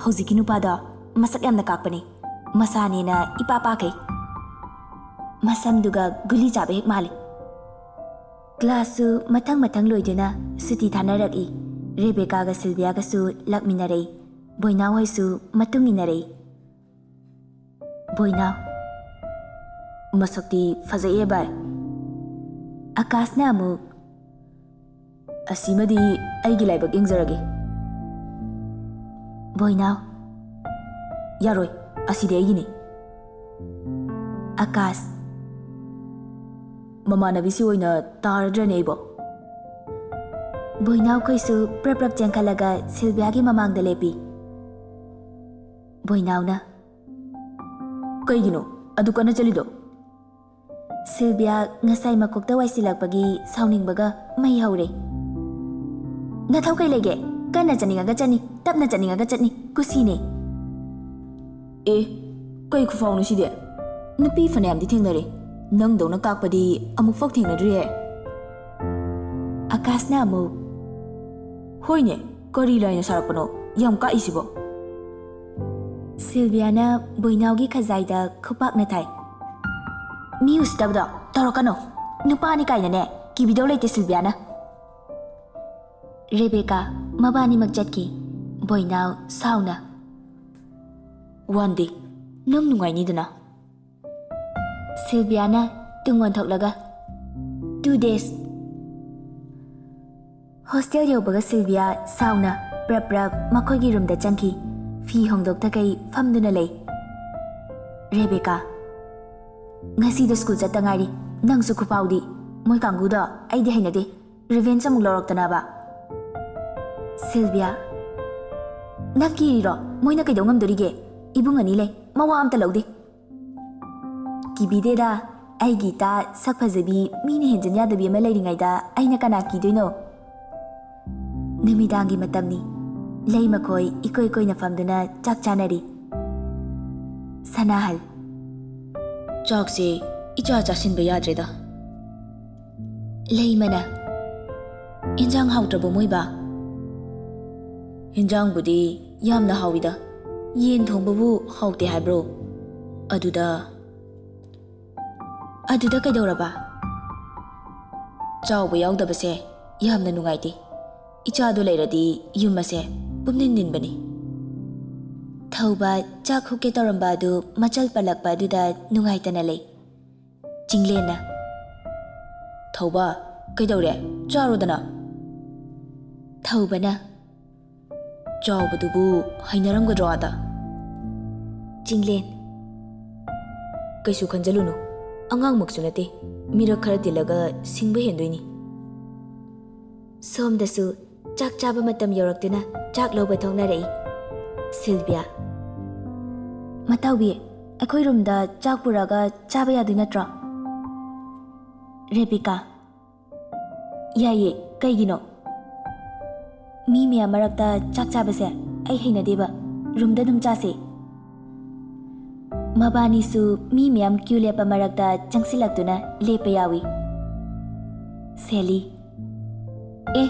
ꯍꯧꯖꯤꯛꯀꯤ ꯅꯨꯄꯥꯗꯣ ꯃꯁꯛ ꯌꯥꯝꯅ ꯀꯥꯛꯄꯅꯤ꯫ ꯃꯁꯥꯅꯦꯅ ꯏꯄꯥ ꯄꯥꯈꯩ꯫ ꯃꯁꯝꯗꯨꯒ ꯒꯨꯂꯤ ꯆꯥꯕ ꯍꯦꯛ ꯃꯥꯜꯂꯤ꯫ ꯀ꯭ꯂꯥꯁꯁꯨ ꯃꯊꯪ ꯃꯊꯪ ꯂꯣꯏꯗꯨꯅ ꯁꯨꯇꯤ ꯊꯥꯅꯔꯛꯏ꯫ ꯔꯦꯕꯦꯀꯥꯒ ꯁꯤꯜꯚꯤꯌꯥꯒꯁꯨ ꯂꯥꯛꯃꯤꯟꯅꯔꯛꯏ꯫ ꯕꯣꯏꯅꯥꯎ ꯍꯣꯏꯁꯨ ꯃꯇꯨꯡ ꯏꯟꯅꯔꯛꯏ꯫ ꯕꯣꯏꯅꯥꯎ, ꯃꯁꯛꯇꯤ ꯐꯖꯩꯌꯦ ꯚꯥꯏ꯫ ꯑꯀꯥꯁꯅ ꯑꯃꯨꯛ, ꯑꯁꯤꯃꯗꯤ ꯑꯩꯒꯤ ꯂꯥꯏꯕꯛ ꯌꯦꯡꯖꯔꯒꯦ꯫ ꯕꯣꯏꯅꯥꯎ, ꯌꯥꯔꯣꯏ, ꯑꯁꯤꯗꯤ ꯑꯩꯒꯤꯅꯤ꯫ ꯑꯀꯥꯁ, ꯃꯃꯥꯟꯅꯕꯤꯁꯤ ꯑꯣꯏꯅ ꯇꯥꯔꯗ꯭ꯔꯅꯦ ꯑꯩꯕꯣ? ꯕꯣꯏꯅꯥꯎꯈꯣꯏꯁꯨ ꯄ꯭ꯔꯞ ꯄ꯭ꯔꯞ ꯆꯦꯟꯈꯠꯂꯒ ꯁꯤꯜꯚꯤꯌꯥꯒꯤ ꯃꯃꯥꯡꯗ ꯂꯦꯞꯄꯤ꯫ ꯕꯣꯏꯅꯥꯎꯅ, ꯀꯩꯒꯤꯅꯣ ꯑꯗꯨ ꯀꯟꯅ ꯆꯠꯂꯤꯗꯣ? ꯁꯤꯜꯚꯤꯌꯥ ꯉꯁꯥꯏ ꯃꯀꯣꯛꯇ ꯋꯥꯏꯁꯤꯜꯂꯛꯄꯒꯤ ꯁꯥꯎꯅꯤꯡꯕꯒ ꯃꯩ ꯍꯧꯔꯦ꯫ ꯅꯊꯧ ꯀꯩ ꯂꯩꯒꯦ? ꯀꯟꯅ ꯆꯠꯅꯤꯡꯉꯒ ꯆꯠꯅꯤ, ꯇꯞꯅ ꯆꯠꯅꯤꯡꯉꯒ ꯆꯠꯅꯤ, ꯀꯨꯁꯤꯅꯦ꯫ ꯑꯦ, ꯀꯩ ꯈꯨꯐꯥꯎꯅꯣ ꯁꯤꯗꯤ? ꯅꯨꯄꯤ ꯐꯅꯌꯥꯝꯗꯤ ꯊꯦꯡꯅꯔꯦ, ꯅꯪꯗꯧꯅ ꯀꯥꯛꯄꯗꯤ ꯑꯃꯨꯛꯐꯥꯎ ꯊꯦꯡꯅꯗ꯭ꯔꯤꯌꯦ꯫ ꯑꯀꯥꯁꯅ ꯑꯃꯨꯛ, ꯍꯣꯏꯅꯦ, ꯀꯔꯤ ꯂꯥꯏꯅ ꯁꯥꯔꯛꯄꯅꯣ ꯌꯥꯝ ꯀꯥꯛꯏꯁꯤꯕꯣ? ꯁꯤꯜꯚꯤꯌꯥꯅ ꯕꯣꯏꯅꯥꯎꯒꯤ ꯈꯖꯥꯏꯗ ꯈꯨꯄꯥꯛꯅ ꯊꯥꯏ꯫ ꯃꯤ ꯎꯁꯤꯠꯇꯕꯗꯣ ꯇꯧꯔꯛꯀꯅꯣ꯫ ꯅꯨꯄꯥꯅꯤ ꯀꯥꯏꯅꯅꯦ ꯀꯤꯕꯤꯗꯧ ꯂꯩꯇꯦ ꯁꯤꯜꯚꯤꯌꯥꯅ꯫ ꯔꯦꯕꯦꯀꯥ ꯃꯕꯥꯅꯤꯃꯛ ꯆꯠꯈꯤ꯫ ꯕꯣꯏꯅꯥꯎ ꯁꯥꯎꯅ, ꯋꯥꯟ ꯗꯦ ꯅꯪ ꯅꯨꯡꯉꯥꯏꯅꯤꯗꯅ꯫ ꯁꯤꯜꯚꯤꯌꯥꯅ ꯇꯨꯡ ꯑꯣꯟꯊꯣꯛꯂꯒ, ꯇꯨ ꯗꯦꯖ꯫ ꯍꯣꯁꯇꯦꯜ ꯌꯧꯕꯒ ꯁꯤꯜꯚꯤꯌꯥ ꯁꯥꯎꯅ ꯄ꯭ꯔꯞ ꯄ꯭ꯔꯞ ꯃꯈꯣꯏꯒꯤ ꯔꯨꯝꯗ ꯆꯪꯈꯤ꯫ ꯐꯤ ꯍꯣꯡꯗꯣꯛꯇꯈꯩ ꯐꯝꯗꯨꯅ ꯂꯩ꯫ ꯔꯦꯕꯦꯀꯥ, ꯉꯁꯤꯗ ꯁ꯭ꯀꯨꯜ ꯆꯠꯇ ꯉꯥꯏꯔꯤ, ꯅꯪꯁꯨ ꯈꯨꯐꯥꯎꯗꯤ꯫ ꯃꯣꯏ ꯀꯥꯡꯕꯨꯗꯣ ꯑꯩꯗꯤ ꯍꯩꯅꯗꯦ꯫ ꯔꯤꯚꯦꯟꯖ ꯑꯃꯨꯛ ꯂꯧꯔꯛꯇꯅꯕ꯫ ꯁꯤꯜꯚꯤꯌꯥ, ꯅꯪ ꯀꯤꯔꯤꯔꯣ? ꯃꯣꯏꯅ ꯀꯩꯗꯧ ꯉꯝꯗꯣꯔꯤꯒꯦ? ꯏꯕꯨꯡ ꯑꯅꯤ ꯂꯩ, ꯃꯋꯥ ꯑꯝꯇ ꯂꯧꯗꯦ꯫ ꯀꯤꯕꯤꯗꯦꯗ, ꯑꯩꯒꯤ ꯏꯇꯥ ꯁꯛ ꯐꯖꯕꯤ, ꯃꯤꯅ ꯍꯦꯟꯖꯤꯟ ꯌꯥꯗꯕꯤ ꯑꯃ ꯂꯩꯔꯤꯉꯩꯗ ꯑꯩꯅ ꯀꯅꯥ ꯀꯤꯗꯣꯏꯅꯣ? ꯅꯨꯃꯤꯗꯥꯡꯒꯤ ꯃꯇꯝꯅꯤ꯫ ꯂꯩ ꯃꯈꯣꯏ ꯏꯀꯣꯏ ꯀꯣꯏꯅ ꯐꯝꯗꯨꯅ ꯆꯥꯛ ꯆꯥꯅꯔꯤ꯫ ꯁꯅꯥꯍꯜ, ꯆꯥꯛꯁꯦ ꯏꯆꯥ ꯆꯥꯁꯤꯟꯕ ꯌꯥꯗ꯭ꯔꯦꯗ꯫ ꯂꯩꯃꯅ, ꯏꯟꯖꯥꯡ ꯍꯥꯎꯇ꯭ꯔꯕꯣ ꯃꯣꯏꯕ? ꯏꯟꯖꯥꯡꯕꯨꯗꯤ ꯌꯥꯝꯅ ꯍꯥꯎꯋꯤꯗ, ꯌꯦꯟ ꯊꯣꯡꯕꯕꯨ ꯍꯥꯎꯇꯦ ꯍꯥꯏꯕ꯭ꯔꯣ? ꯑꯗꯨꯗ, ꯑꯗꯨꯗ ꯀꯩꯗꯧꯔꯕ? ꯆꯥꯎꯕ ꯌꯥꯎꯗꯕꯁꯦ ꯌꯥꯝꯅ ꯅꯨꯡꯉꯥꯏꯇꯦ꯫ ꯏꯆꯥꯗꯣ ꯂꯩꯔꯗꯤ ꯌꯨꯝ ꯑꯁꯦ ꯄꯨꯝꯅꯤꯟ ꯅꯤꯟꯕꯅꯤ꯫ ꯊꯧꯕ ꯆꯥꯛ ꯍꯨꯛꯀꯦ ꯇꯧꯔꯝꯕ ꯑꯗꯨ ꯃꯆꯜ ꯄꯜꯂꯛꯄ ꯑꯗꯨꯗ ꯅꯨꯡꯉꯥꯏꯇꯅ ꯂꯩ꯫ ꯆꯤꯡꯂꯦꯟꯅ, "ꯊꯧꯕ, ꯀꯩꯗꯧꯔꯦ? ꯆꯥꯔꯣꯗꯅ꯫" ꯊꯧꯕꯅ, "ꯆꯥꯎꯕꯗꯨꯕꯨ ꯍꯩꯅꯔꯝꯒꯗ꯭ꯔꯣ ꯑꯥꯗ?" ꯆꯤꯡꯂꯦꯟ, "ꯀꯩꯁꯨ ꯈꯟꯖꯜꯂꯨꯅꯨ, ꯑꯉꯥꯡꯃꯛꯁꯨ ꯅꯠꯇꯦ, ꯃꯤꯔꯛ ꯈꯔ ꯇꯤꯜꯂꯒ ꯁꯤꯡꯕ ꯍꯦꯟꯗꯣꯏꯅꯤ꯫" ꯁꯣꯝꯗꯁꯨ ꯆꯥꯛ ꯆꯥꯕ ꯃꯇꯝ ꯌꯧꯔꯛꯇꯨꯅ ꯆꯥꯛ ꯂꯧꯕ ꯊꯣꯛꯅꯔꯛꯏ꯫ ꯁꯤꯜꯚꯤꯌꯥ, "ꯃꯇꯥꯎꯕꯤ, ꯑꯩꯈꯣꯏ ꯔꯨꯝꯗ ꯆꯥꯛ ꯄꯨꯔꯛꯑꯒ ꯆꯥꯕ ꯌꯥꯗꯣꯏ ꯅꯠꯇ꯭ꯔꯣ?" ꯔꯦꯕꯤꯀꯥ, "ꯌꯥꯏꯌꯦ, ꯀꯩꯒꯤꯅꯣ? ꯃꯤ ꯃꯌꯥꯝ ꯃꯔꯛꯇ ꯆꯥꯛ ꯆꯥꯕꯁꯦ ꯑꯩ ꯍꯩꯅꯗꯦꯕ, ꯔꯨꯝꯗ ꯑꯗꯨꯝ ꯆꯥꯁꯦ꯫" ꯃꯕꯥꯅꯤꯁꯨ ꯃꯤ ꯃꯌꯥꯝ ꯀ꯭ꯌꯨ ꯂꯦꯞꯄ ꯃꯔꯛꯇ ꯆꯪꯁꯤꯜꯂꯛꯇꯨꯅ ꯂꯦꯞꯄ ꯌꯥꯎꯏ꯫ ꯁꯦꯂꯤ, "ꯑꯦ,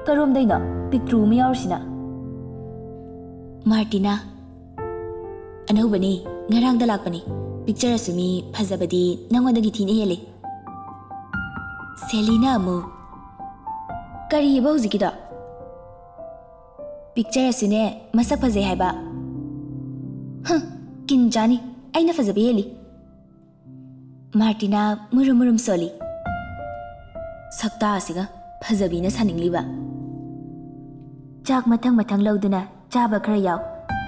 ꯀꯔꯣꯝꯗꯩꯅꯣ ꯄꯤꯛꯇ꯭ꯔꯨ ꯑꯃ ꯌꯥꯎꯔꯤꯁꯤꯅ?" ꯃꯥꯔꯇꯤꯅꯥ, "ꯑꯅꯧꯕꯅꯤ, ꯉꯔꯥꯡꯗ ꯂꯥꯛꯄꯅꯤ꯫ ꯄꯤꯛꯆꯔꯁꯨ ꯃꯤ ꯐꯖꯕꯗꯤ ꯅꯪꯉꯣꯟꯗꯒꯤ ꯊꯤꯅ ꯍꯦꯜꯂꯤ꯫" ꯁꯦꯂꯤꯅ ꯑꯃꯨꯛ, "ꯀꯔꯤꯑꯕ ꯍꯧꯖꯤꯛꯀꯤꯗꯣ?" "ꯄꯤꯛꯆꯔꯁꯨꯅꯦ, ꯃꯁꯛ ꯐꯖꯩ ꯍꯥꯏꯕ꯫" "ꯍꯨꯝ, ꯀꯤꯟ ꯆꯥꯅꯤ, ꯑꯩꯅ ꯐꯖꯕ ꯍꯦꯜꯂꯤ꯫" ꯃꯥꯔꯇꯤꯅꯥ ꯃꯨꯔꯨꯝ ꯃꯨꯔꯨꯝ ꯁꯣꯜꯂꯤ꯫ ꯁꯛꯇꯥ ꯑꯁꯤꯒ ꯐꯖꯕꯤꯅ ꯁꯥꯅꯤꯡꯂꯤꯕ꯫ ꯆꯥꯛ ꯃꯊꯪ ꯃꯊꯪ ꯂꯧꯗꯨꯅ ꯆꯥꯕ ꯈꯔ ꯌꯥꯎ꯫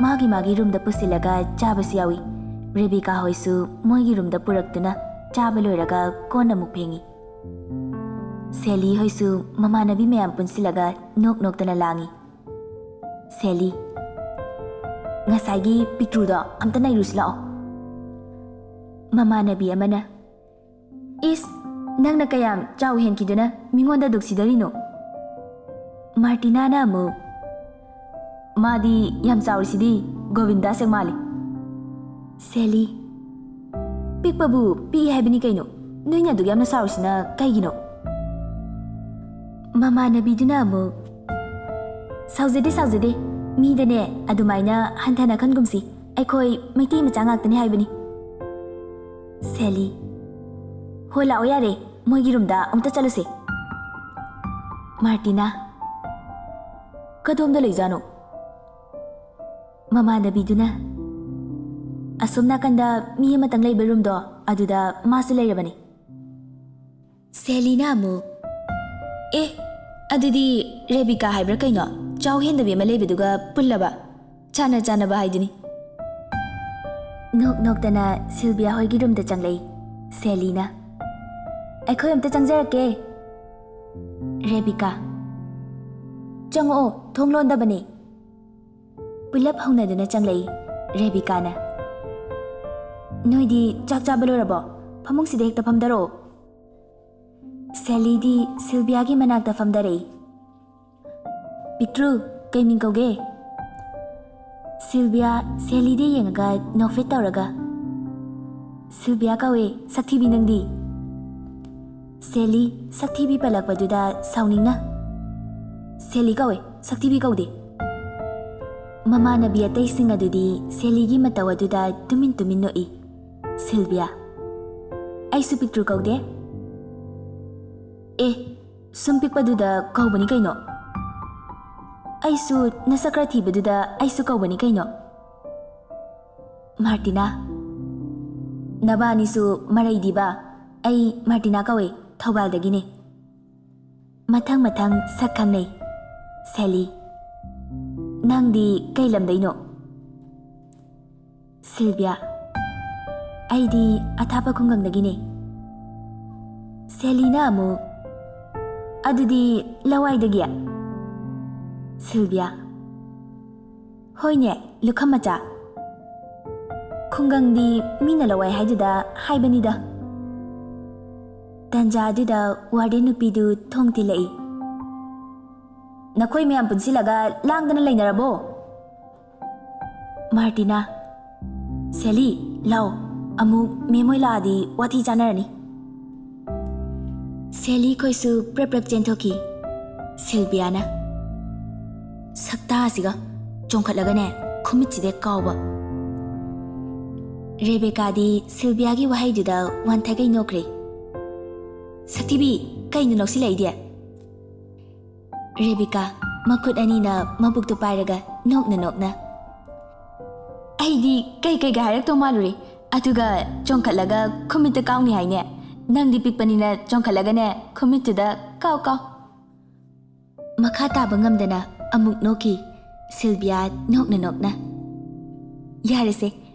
ꯃꯥꯒꯤ ꯃꯥꯒꯤ ꯔꯨꯝꯗ ꯄꯨꯁꯤꯜꯂꯒ ꯆꯥꯕꯁꯨ ꯌꯥꯎꯏ꯫ ꯔꯦꯕꯤꯀꯥ ꯍꯣꯏꯁꯨ ꯃꯣꯏꯒꯤ ꯔꯨꯝꯗ ꯄꯨꯔꯛꯇꯨꯅ ꯆꯥꯕ ꯂꯣꯏꯔꯒ ꯀꯣꯟ ꯑꯃꯨꯛ ꯐꯦꯡꯉꯤ꯫ ꯁꯦꯂꯤ ꯍꯣꯏꯁꯨ ꯃꯃꯥꯟꯅꯕꯤ ꯃꯌꯥꯝ ꯄꯨꯟꯁꯤꯜꯂꯒ ꯅꯣꯛ ꯅꯣꯛꯇꯅ ꯂꯥꯡꯉꯤ꯫ ꯁꯦꯂꯤ, "ꯉꯁꯥꯏꯒꯤ ꯄꯤꯛꯇ꯭ꯔꯨꯗꯣ ꯑꯝꯇ ꯅꯩꯔꯨꯁꯤ ꯂꯥꯛꯑꯣ꯫" ꯃꯃꯥꯟꯅꯕꯤ ꯑꯃꯅ, ꯏꯁ, ꯅꯪꯅ ꯀꯌꯥꯝ ꯆꯥꯎ ꯍꯦꯟꯈꯤꯗꯨꯅ ꯃꯤꯉꯣꯟꯗ ꯑꯗꯨꯛ ꯁꯤꯗꯔꯤꯅꯣ? ꯃꯥꯔꯇꯤꯅꯥꯅ ꯑꯃꯨꯛ, "ꯃꯥꯗꯤ ꯌꯥꯝ ꯆꯥꯎꯔꯤꯁꯤꯗꯤ, ꯒꯣꯕꯤꯟꯗꯥ ꯁꯦꯛꯃꯥꯂꯤ꯫" ꯁꯦꯂꯤ, "ꯄꯤꯛꯄꯕꯨ ꯄꯤꯛꯏ ꯍꯥꯏꯕꯅꯤ ꯀꯩꯅꯣ, ꯅꯣꯏꯅ ꯑꯗꯨꯛ ꯌꯥꯝꯅ ꯁꯥꯎꯔꯤꯁꯤꯅ ꯀꯩꯒꯤꯅꯣ?" ꯃꯃꯥꯟꯅꯕꯤꯗꯨꯅ ꯑꯃꯨꯛ, "ꯁꯥꯎꯖꯗꯦ, ꯁꯥꯎꯖꯗꯦ꯫ ꯃꯤꯗꯅꯦ ꯑꯗꯨꯃꯥꯏꯅ ꯍꯟꯊꯅ ꯈꯟꯒꯨꯝꯁꯤ꯫ ꯑꯩꯈꯣꯏ ꯃꯩꯇꯩ ꯃꯆꯥ ꯉꯥꯛꯇꯅꯤ ꯍꯥꯏꯕꯅꯤ꯫" ꯁꯦꯂꯤ, "ꯍꯣ, ꯂꯥꯛꯑꯣ ꯌꯥꯔꯦ, ꯃꯣꯏꯒꯤ ꯔꯨꯝꯗ ꯑꯃꯨꯛꯇ ꯆꯠꯂꯨꯁꯦ꯫" ꯃꯥꯔꯇꯤꯅꯥ, "ꯀꯗꯣꯝꯗ ꯂꯩꯖꯥꯠꯅꯣ?" ꯃꯃꯥꯟꯅꯕꯤꯗꯨꯅ, "ꯑꯁꯣꯝ ꯅꯥꯀꯟꯗ ꯃꯤ ꯑꯃꯇꯪ ꯂꯩꯕ ꯔꯨꯝꯗꯣ, ꯑꯗꯨꯗ ꯃꯥꯁꯨ ꯂꯩꯔꯕꯅꯤ꯫" ꯁꯦꯂꯤꯅ ꯑꯃꯨꯛ, "ꯑꯦ, ꯑꯗꯨꯗꯤ ꯔꯦꯕꯤꯀꯥ ꯍꯥꯏꯕ꯭ꯔꯥ ꯀꯩꯅꯣ, ꯆꯥꯎ ꯍꯦꯟꯗꯕꯤ ꯑꯃ ꯂꯩꯕꯗꯨꯒ ꯄꯨꯜꯂꯕ? ꯆꯥꯟꯅ ꯆꯥꯟꯅꯕ ꯍꯥꯏꯗꯨꯅꯤ꯫" ꯅꯣꯛ ꯅꯣꯛꯇꯅ ꯁꯤꯜꯕꯤꯌꯥ ꯍꯣꯏꯒꯤ ꯔꯨꯝꯗ ꯆꯪꯂꯛꯏ ꯁꯦꯂꯤꯅ꯫ "ꯑꯩꯈꯣꯏ ꯑꯝꯇ ꯆꯪꯖꯔꯛꯀꯦ꯫" ꯔꯦꯕꯤꯀꯥ, "ꯆꯪꯉꯛꯑꯣ, ꯊꯣꯡ ꯂꯣꯟꯗꯕꯅꯦ꯫" ꯄꯨꯂꯞ ꯍꯧꯅꯗꯨꯅ ꯆꯪꯂꯛꯏ ꯔꯦꯕꯤꯀꯥꯅ꯫ "ꯅꯣꯏꯗꯤ ꯆꯥꯛ ꯆꯥꯕ ꯂꯣꯏꯔꯕꯣ? ꯐꯃꯨꯡꯁꯤꯗ ꯍꯦꯛꯇ ꯐꯝꯗꯔꯛꯑꯣ꯫" ꯁꯦꯂꯤꯗꯤ ꯁꯤꯜꯕꯤꯌꯥꯒꯤ ꯃꯅꯥꯛꯇ ꯐꯝꯗꯔꯛꯏ꯫ "ꯄꯤꯛꯇ꯭ꯔꯨ, ꯀꯩ ꯃꯤꯡ ꯀꯧꯒꯦ?" ꯁꯤꯜꯕꯤꯌꯥ ꯁꯦꯂꯤꯗ ꯌꯦꯡꯉꯒ ꯅꯣꯛꯐꯦꯠ ꯇꯧꯔꯒ, "ꯁꯤꯜꯕꯤꯌꯥ ꯀꯧꯋꯦ, ꯁꯛꯊꯤꯕꯤ ꯅꯪꯗꯤ?" ꯁꯦꯂꯤ ꯁꯛꯊꯤꯕꯤ ꯄꯜꯂꯛꯄꯗꯨꯗ ꯁꯥꯎꯅꯤꯡꯅ, "ꯁꯦꯂꯤ ꯀꯧꯋꯦ, ꯁꯛꯊꯤꯕꯤ ꯀꯧꯗꯦ꯫" ꯃꯃꯥꯟꯅꯕꯤ ꯑꯇꯩꯁꯤꯡ ꯑꯗꯨꯗꯤ ꯁꯦꯂꯤꯒꯤ ꯃꯇꯧ ꯑꯗꯨꯗ ꯇꯨꯃꯤꯟ ꯇꯨꯃꯤꯟ ꯅꯣꯛꯏ꯫ ꯁꯤꯜꯕꯤꯌꯥ, "ꯑꯩꯁꯨ ꯄꯤꯛꯇ꯭ꯔꯨ ꯀꯧꯗꯦ꯫" "ꯑꯦ, ꯁꯨꯝ ꯄꯤꯛꯄꯗꯨꯗ ꯀꯧꯕꯅꯤ ꯀꯩꯅꯣ꯫ ꯑꯩꯁꯨ ꯅꯁꯛ ꯈꯔ ꯊꯤꯕꯗꯨꯗ ꯑꯩꯁꯨ ꯀꯧꯕꯅꯤ ꯀꯩꯅꯣ꯫" ꯃꯥꯔꯇꯤꯅꯥ, "ꯅꯕꯥꯅꯤꯁꯨ ꯃꯔꯩꯗꯤꯕ, ꯑꯩ ꯃꯥꯔꯇꯤꯅꯥ ꯀꯧꯋꯦ, ꯊꯧꯕꯥꯜꯗꯒꯤꯅꯦ꯫" ꯃꯊꯪ ꯃꯊꯪ ꯁꯛ ꯈꯪꯅꯩ꯫ ꯁꯦꯂꯤ, "ꯅꯪꯗꯤ ꯀꯩ ꯂꯝꯗꯩꯅꯣ?" ꯁꯤꯜꯕꯤꯌꯥ, "ꯑꯩꯗꯤ ꯑꯊꯥꯞꯄ ꯈꯨꯡꯒꯪꯗꯒꯤꯅꯦ꯫" ꯁꯦꯂꯤꯅ ꯑꯃꯨꯛ, "ꯑꯗꯨꯗꯤ ꯂꯋꯥꯏꯗꯒꯤ?" ꯁꯤꯜꯕꯤꯌꯥ, "ꯍꯣꯏꯅꯦ, ꯂꯨꯈꯝ ꯃꯆꯥ꯫ ꯈꯨꯡꯒꯪꯗꯤ ꯃꯤꯅ ꯂꯋꯥꯏ ꯍꯥꯏꯗꯨꯗ ꯍꯥꯏꯕꯅꯤꯗ꯫" ꯇꯟꯖꯥꯗꯨꯗ ꯋꯥꯔꯗꯦꯟ ꯅꯨꯄꯤꯗꯨ ꯊꯣꯡ ꯊꯤꯜꯂꯛꯏ꯫ "ꯅꯈꯣꯏ ꯃꯌꯥꯝ ꯄꯨꯟꯁꯤꯜꯂꯒ ꯂꯥꯡꯗꯅ ꯂꯩꯅꯔꯕꯣ?" ꯃꯥꯔꯇꯤꯅꯥ, "ꯁꯦꯂꯤ, ꯂꯥꯎ, ꯑꯃꯨꯛ ꯃꯦꯝ ꯍꯣꯏ ꯂꯥꯛꯑꯗꯤ ꯋꯥꯊꯤ ꯆꯥꯅꯔꯅꯤ꯫" ꯁꯦꯂꯤ ꯈꯣꯏꯁꯨ ꯄ꯭ꯔꯞ ꯄ꯭ꯔꯞ ꯆꯦꯟꯊꯣꯛꯈꯤ꯫ ꯁꯤꯜꯕꯤꯌꯥꯅ ꯁꯛꯇꯥꯁꯤꯒ ꯆꯣꯡꯈꯠꯂꯒꯅꯦ ꯈꯨꯃꯤꯠꯁꯤꯗ ꯀꯥꯎꯕ꯫ ꯔꯦꯕꯦꯀꯥꯗꯤ ꯁꯤꯜꯕꯤꯌꯥꯒꯤ ꯋꯥꯍꯩꯗꯨꯗ ꯋꯥꯟꯊꯒꯩ ꯅꯣꯛꯈ꯭ꯔꯦ꯫ "ꯁꯛꯊꯤꯕꯤ, ꯀꯩꯅꯣ ꯅꯣꯛꯁꯤꯜꯂꯛꯏꯗꯤ?" ꯔꯦꯕꯤꯀꯥ ꯃꯈꯨꯠ ꯑꯅꯤꯅ ꯃꯕꯨꯛꯇꯨ ꯄꯥꯏꯔꯒ ꯅꯣꯛꯅ ꯅꯣꯛꯅ, "ꯑꯩꯗꯤ ꯀꯩ ꯀꯩꯒ ꯍꯥꯏꯔꯛꯇꯧ ꯃꯥꯜꯂꯨꯔꯦ, ꯑꯗꯨꯒ ꯆꯣꯡꯈꯠꯂꯒ ꯈꯨꯃꯤꯠꯇ ꯀꯥꯎꯅꯤ ꯍꯥꯏꯅꯦ꯫ ꯅꯪꯗꯤ ꯄꯤꯛꯄꯅꯤꯅ ꯆꯣꯡꯈꯠꯂꯒꯅꯦ ꯈꯨꯃꯤꯠꯇꯨꯗ ꯀꯥꯎ ꯀꯥꯎ꯫" ꯃꯈꯥ ꯇꯥꯕ ꯉꯝꯗꯅ ꯑꯃꯨꯛ ꯅꯣꯛꯈꯤ꯫ ꯁꯤꯜꯕꯤꯌꯥ ꯅꯣꯛꯅ ꯅꯣꯛꯅ, "ꯌꯥꯔꯦꯁꯦ,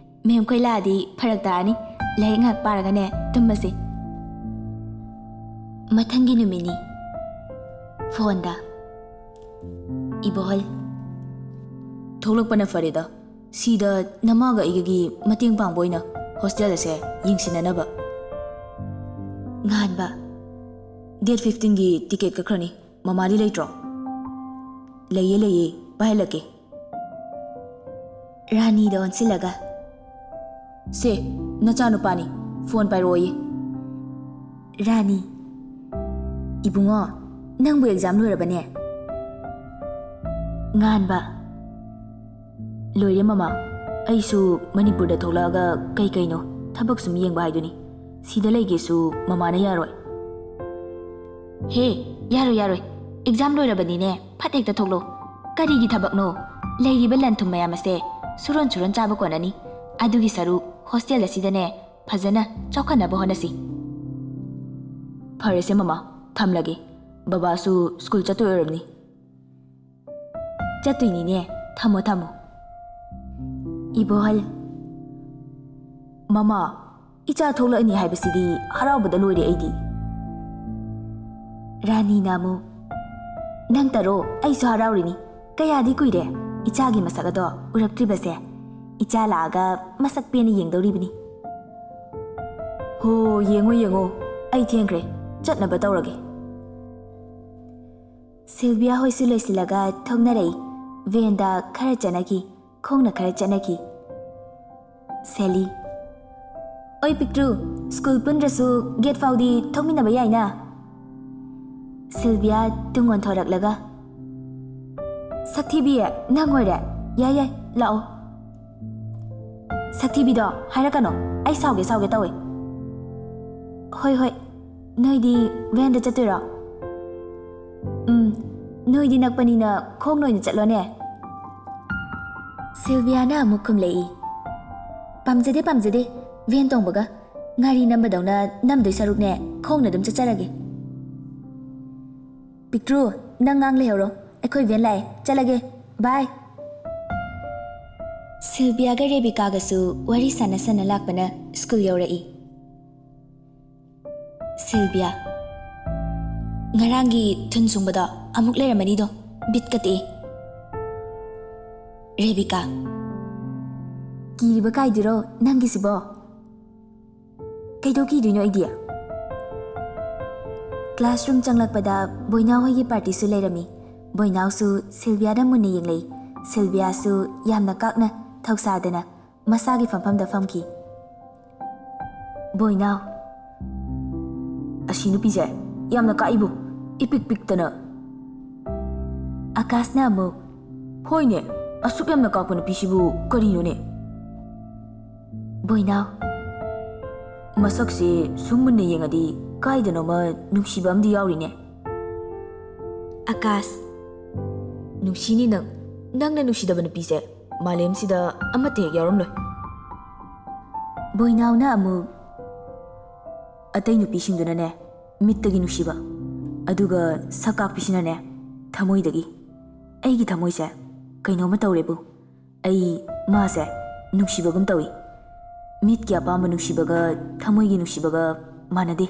ꯃꯦꯝ ꯈꯣꯏ ꯂꯥꯛꯑꯗꯤ ꯐꯔꯛ ꯇꯥꯔꯅꯤ꯫ ꯂꯥꯏꯔꯤꯛ ꯉꯥꯏꯍꯥꯛ ꯄꯥꯔꯒꯅꯦ ꯇꯨꯝꯃꯁꯦ꯫" ꯃꯊꯪꯒꯤ ꯅꯨꯃꯤꯠꯅꯤ꯫ ꯐꯣꯟꯗ, "ꯏꯕꯣꯍꯜ, ꯊꯣꯛꯂꯛꯄꯅ ꯐꯔꯦꯗ꯫ ꯁꯤꯗ ꯅꯃꯥꯒ ꯑꯩꯒꯒꯤ ꯃꯇꯦꯡ ꯄꯥꯡꯕ ꯑꯣꯏꯅ ꯍꯣꯁꯇꯦꯜ ꯑꯁꯦ ꯌꯦꯡꯁꯤꯟꯅꯅꯕ꯫" ꯉꯥꯟꯕ, "ꯗꯦꯠ ꯐꯤꯐꯇꯤꯟꯒꯤ ꯇꯤꯀꯦꯠ ꯀꯛꯈ꯭ꯔꯅꯤ꯫ ꯃꯃꯥꯗꯤ ꯂꯩꯇ꯭ꯔꯣ?" "ꯂꯩꯌꯦ, ꯂꯩꯌꯦ, ꯄꯥꯏꯍꯜꯂꯛꯀꯦ꯫" ꯔꯥꯅꯤꯗ ꯑꯣꯟꯁꯤꯜꯂꯒ, "ꯁꯦ, ꯅꯆꯥꯅꯨꯄꯥꯅꯤ, ꯐꯣꯟ ꯄꯥꯏꯔꯛꯑꯣꯌꯦ꯫" ꯔꯥꯅꯤ, "ꯏꯕꯨꯡꯉꯣ, ꯅꯪꯕꯨ ꯑꯦꯛꯖꯥꯝ ꯂꯣꯏꯔꯕꯅꯦ?" ꯉꯥꯟꯕ, "ꯂꯣꯏꯔꯦ ꯃꯃꯥ, ꯑꯩꯁꯨ ꯃꯅꯤꯄꯨꯔꯗ ꯊꯣꯛꯂꯛꯑꯒ ꯀꯩ ꯀꯩꯅꯣ ꯊꯕꯛ ꯁꯨꯝ ꯌꯦꯡꯕ ꯍꯥꯏꯗꯨꯅꯤ꯫ ꯁꯤꯗ ꯂꯩꯒꯦꯁꯨ ꯃꯃꯥꯅ ꯌꯥꯔꯣꯏ꯫" "ꯍꯦ, ꯌꯥꯔꯣꯏ, ꯌꯥꯔꯣꯏ, ꯑꯦꯛꯖꯥꯝ ꯂꯣꯏꯔꯕꯅꯤꯅꯦ, ꯐꯠ ꯍꯦꯛꯇ ꯊꯣꯛꯂꯣ꯫ ꯀꯔꯤꯒꯤ ꯊꯕꯛꯅꯣ? ꯂꯩꯔꯤꯕ ꯂꯟ ꯊꯨꯝ ꯃꯌꯥꯝ ꯑꯁꯦ ꯁꯨꯔꯣꯟ ꯁꯨꯔꯣꯟ ꯆꯥꯕ ꯀꯣꯟꯅꯅꯤ꯫ ꯑꯗꯨꯒꯤ ꯁꯔꯨꯛ ꯍꯣꯁꯇꯦꯜ ꯑꯁꯤꯗꯅꯦ ꯐꯖꯅ ꯆꯥꯎꯈꯠꯅꯕ ꯍꯣꯠꯅꯁꯤ꯫" "ꯐꯔꯦꯁꯦ ꯃꯃꯥ, ꯊꯝꯂꯒꯦ꯫ ꯕꯕꯥꯁꯨ ꯁ꯭ꯀꯨꯜ ꯆꯠꯇꯣꯏ ꯑꯣꯏꯔꯝꯅꯤ꯫" "ꯆꯠꯇꯣꯏꯅꯤꯅꯦ, ꯊꯝꯃꯣ ꯊꯝꯃꯣ꯫" ꯏꯕꯣꯍꯜ, "ꯃꯃꯥ, ꯏꯆꯥ ꯊꯣꯛꯂꯛꯑꯅꯤ ꯍꯥꯏꯕꯁꯤꯗꯤ ꯍꯔꯥꯎꯕꯗ ꯂꯣꯏꯔꯦ ꯑꯩꯗꯤ꯫" ꯔꯥꯅꯤꯅ ꯑꯃꯨꯛ, "ꯅꯪꯇꯔꯣ? ꯑꯩꯁꯨ ꯍꯔꯥꯎꯔꯤꯅꯤ꯫ ꯀꯌꯥꯗꯤ ꯀꯨꯏꯔꯦ ꯏꯆꯥꯒꯤ ꯃꯁꯛ ꯑꯗꯣ ꯎꯔꯛꯇ꯭ꯔꯤꯕꯁꯦ꯫ ꯏꯆꯥ ꯂꯥꯛꯑꯒ ꯃꯁꯛ ꯄꯦꯟꯅ ꯌꯦꯡꯗꯧꯔꯤꯕꯅꯤ꯫" "ꯍꯣ, ꯌꯦꯡꯉꯣ, ꯌꯦꯡꯉꯣ꯫ ꯑꯩ ꯊꯦꯡꯈ꯭ꯔꯦ, ꯆꯠꯅꯕ ꯇꯧꯔꯒꯦ꯫ ꯁꯤꯜꯚꯤꯌꯥ ꯍꯣꯏꯁꯨ ꯂꯣꯏꯁꯤꯜꯂꯒ ꯊꯣꯛꯅꯔꯛꯏ꯫ ꯚꯦꯟꯗ ꯈꯔ ꯆꯠꯅꯈꯤ, ꯈꯣꯡꯅ ꯈꯔ ꯆꯠꯅꯈꯤ꯫ ꯁꯦꯂꯤ, "ꯑꯣꯏ ꯄꯤꯛꯇ꯭ꯔꯨ, ꯁ꯭ꯀꯨꯜ ꯄꯨꯟꯗ꯭ꯔꯁꯨ ꯒꯦꯠ ꯐꯥꯎꯗꯤ ꯊꯣꯛꯃꯤꯟꯅꯕ ꯌꯥꯏꯅ?" ꯁꯤꯜꯚꯤꯌꯥ ꯇꯨꯡ ꯑꯣꯟꯊꯣꯔꯛꯂꯒ, "ꯁꯛꯊꯤꯕꯤ, ꯅꯪ ꯑꯣꯏꯔꯦ? ꯌꯥꯏ ꯌꯥꯏ, ꯂꯥꯛꯑꯣ꯫" "ꯁꯛꯊꯤꯕꯤꯗꯣ ꯍꯥꯏꯔꯛꯀꯅꯣ, ꯑꯩ ꯁꯥꯎꯒꯦ ꯁꯥꯎꯒꯦ ꯇꯧꯋꯦ꯫" "ꯍꯣꯏ ꯍꯣꯏ, ꯅꯣꯏꯗꯤ ꯚꯦꯟꯗ ꯆꯠꯇꯣꯏꯔꯣ?" "ꯎꯝ, ꯅꯣꯏꯗꯤ ꯅꯛꯄꯅꯤꯅ ꯈꯣꯡꯅ ꯑꯣꯏꯅ ꯆꯠꯂꯣꯅꯦ꯫" ꯁꯤꯜꯚꯤꯌꯥꯅ ꯑꯃꯨꯛ ꯈꯨꯝꯂꯛꯏ, "ꯄꯥꯝꯖꯗꯦ ꯄꯥꯝꯖꯗꯦ, ꯚꯦꯟ ꯇꯣꯡꯕꯒ꯫ ꯉꯥꯔꯤ ꯅꯝꯕꯗꯧꯅ ꯅꯝꯗꯣꯏ ꯁꯔꯨꯛꯅꯦ, ꯈꯣꯡꯅ ꯑꯗꯨꯝ ꯆꯠꯆꯔꯒꯦ꯫" "ꯄꯤꯛꯇ꯭ꯔꯨ, ꯅꯪ ꯉꯥꯡ ꯂꯩꯍꯧꯔꯣ, ꯑꯩꯈꯣꯏ ꯚꯦꯟ ꯂꯥꯛꯑꯦ, ꯆꯠꯂꯒꯦ, ꯕꯥꯏ꯫" ꯁꯤꯜꯚꯤꯌꯥꯒ ꯔꯦꯕꯤꯀꯥꯒꯁꯨ ꯋꯥꯔꯤ ꯁꯥꯟꯅ ꯁꯥꯟꯅ ꯂꯥꯛꯄꯅ ꯁ꯭ꯀꯨꯜ ꯌꯧꯔꯛꯏ꯫ ꯁꯤꯜꯚꯤꯌꯥ, "ꯉꯔꯥꯡꯒꯤ ꯊꯨꯟ ꯁꯨꯡꯕꯗꯣ ꯑꯃꯨꯛ ꯂꯩꯔꯝꯃꯅꯤꯗꯣ, ꯕꯤꯠꯀ ꯇꯦꯛꯏ꯫" ꯔꯦꯕꯤꯀꯥ, "ꯀꯤꯔꯤꯕ ꯀꯥꯏꯗꯨꯔꯣ ꯅꯪꯒꯤꯁꯤꯕꯣ?" "ꯀꯩꯗꯧ ꯀꯤꯗꯣꯏꯅꯣ ꯑꯩꯗꯤ?" ꯀ꯭ꯂꯥꯁꯔꯨꯝ ꯆꯪꯂꯛꯄꯗ ꯕꯣꯏꯅꯥꯎ ꯍꯣꯏꯒꯤ ꯄꯥꯔꯇꯤꯁꯨ ꯂꯩꯔꯝꯃꯤ꯫ ꯕꯣꯏꯅꯥꯎꯁꯨ ꯁꯤꯜꯚꯤꯌꯥꯗ ꯃꯨꯟꯅ ꯌꯦꯡꯂꯛꯏ꯫ ꯁꯤꯜꯚꯤꯌꯥꯁꯨ ꯌꯥꯝꯅ ꯀꯥꯛꯅ ꯊꯧꯁꯥꯗꯅ ꯃꯁꯥꯒꯤ ꯐꯝꯐꯝꯗ ꯐꯝꯈꯤ꯫ ꯕꯣꯏꯅꯥꯎ, "ꯑꯁꯤ ꯅꯨꯄꯤꯁꯦ ꯌꯥꯝꯅ ꯀꯥꯛꯏꯕꯨ, ꯏꯄꯤꯛ ꯄꯤꯛꯇꯅ꯫" ꯑꯀꯥꯁꯅ ꯑꯃꯨꯛ, "ꯍꯣꯏꯅꯦ, ꯑꯁꯨꯛ ꯌꯥꯝꯅ ꯀꯥꯛꯄ ꯅꯨꯄꯤꯁꯤꯕꯨ ꯀꯔꯤꯅꯣꯅꯦ?" ꯕꯣꯏꯅꯥꯎ, "ꯃꯁꯛꯁꯦ ꯁꯨꯝ ꯃꯨꯟꯅ ꯌꯦꯡꯉꯗꯤ ꯀꯥꯏꯗꯅꯣꯃ ꯅꯨꯡꯁꯤꯕ ꯑꯃꯗꯤ ꯌꯥꯎꯔꯤꯅꯦ꯫" ꯑꯀꯥꯁ, "ꯅꯨꯡꯁꯤꯅꯤ ꯅꯪ, ꯅꯪꯅ ꯅꯨꯡꯁꯤꯗꯕ ꯅꯨꯄꯤꯁꯦ ꯃꯥꯂꯦꯝꯁꯤꯗ ꯑꯃꯠꯇ ꯍꯦꯛ ꯌꯥꯎꯔꯝꯂꯣꯏ꯫" ꯕꯣꯏꯅꯥꯎꯅ ꯑꯃꯨꯛ, "ꯑꯇꯩ ꯅꯨꯄꯤꯁꯤꯡꯗꯨꯅꯅꯦ ꯃꯤꯠꯇꯒꯤ ꯅꯨꯡꯁꯤꯕ, ꯑꯗꯨꯒ ꯁꯛ ꯀꯥꯛꯄꯤꯁꯤꯅꯅꯦ ꯊꯃꯣꯏꯗꯒꯤ꯫ ꯑꯩꯒꯤ ꯊꯃꯣꯏꯁꯦ ꯀꯩꯅꯣꯝꯃ ꯇꯧꯔꯦꯕꯨ꯫ ꯑꯩ ꯃꯥꯁꯦ ꯅꯨꯡꯁꯤꯕꯒꯨꯝ ꯇꯧꯏ꯫ ꯃꯤꯠꯀꯤ ꯑꯄꯥꯝꯕ ꯅꯨꯡꯁꯤꯕꯒ ꯊꯃꯣꯏꯒꯤ ꯅꯨꯡꯁꯤꯕꯒ ꯃꯥꯟꯅꯗꯦ꯫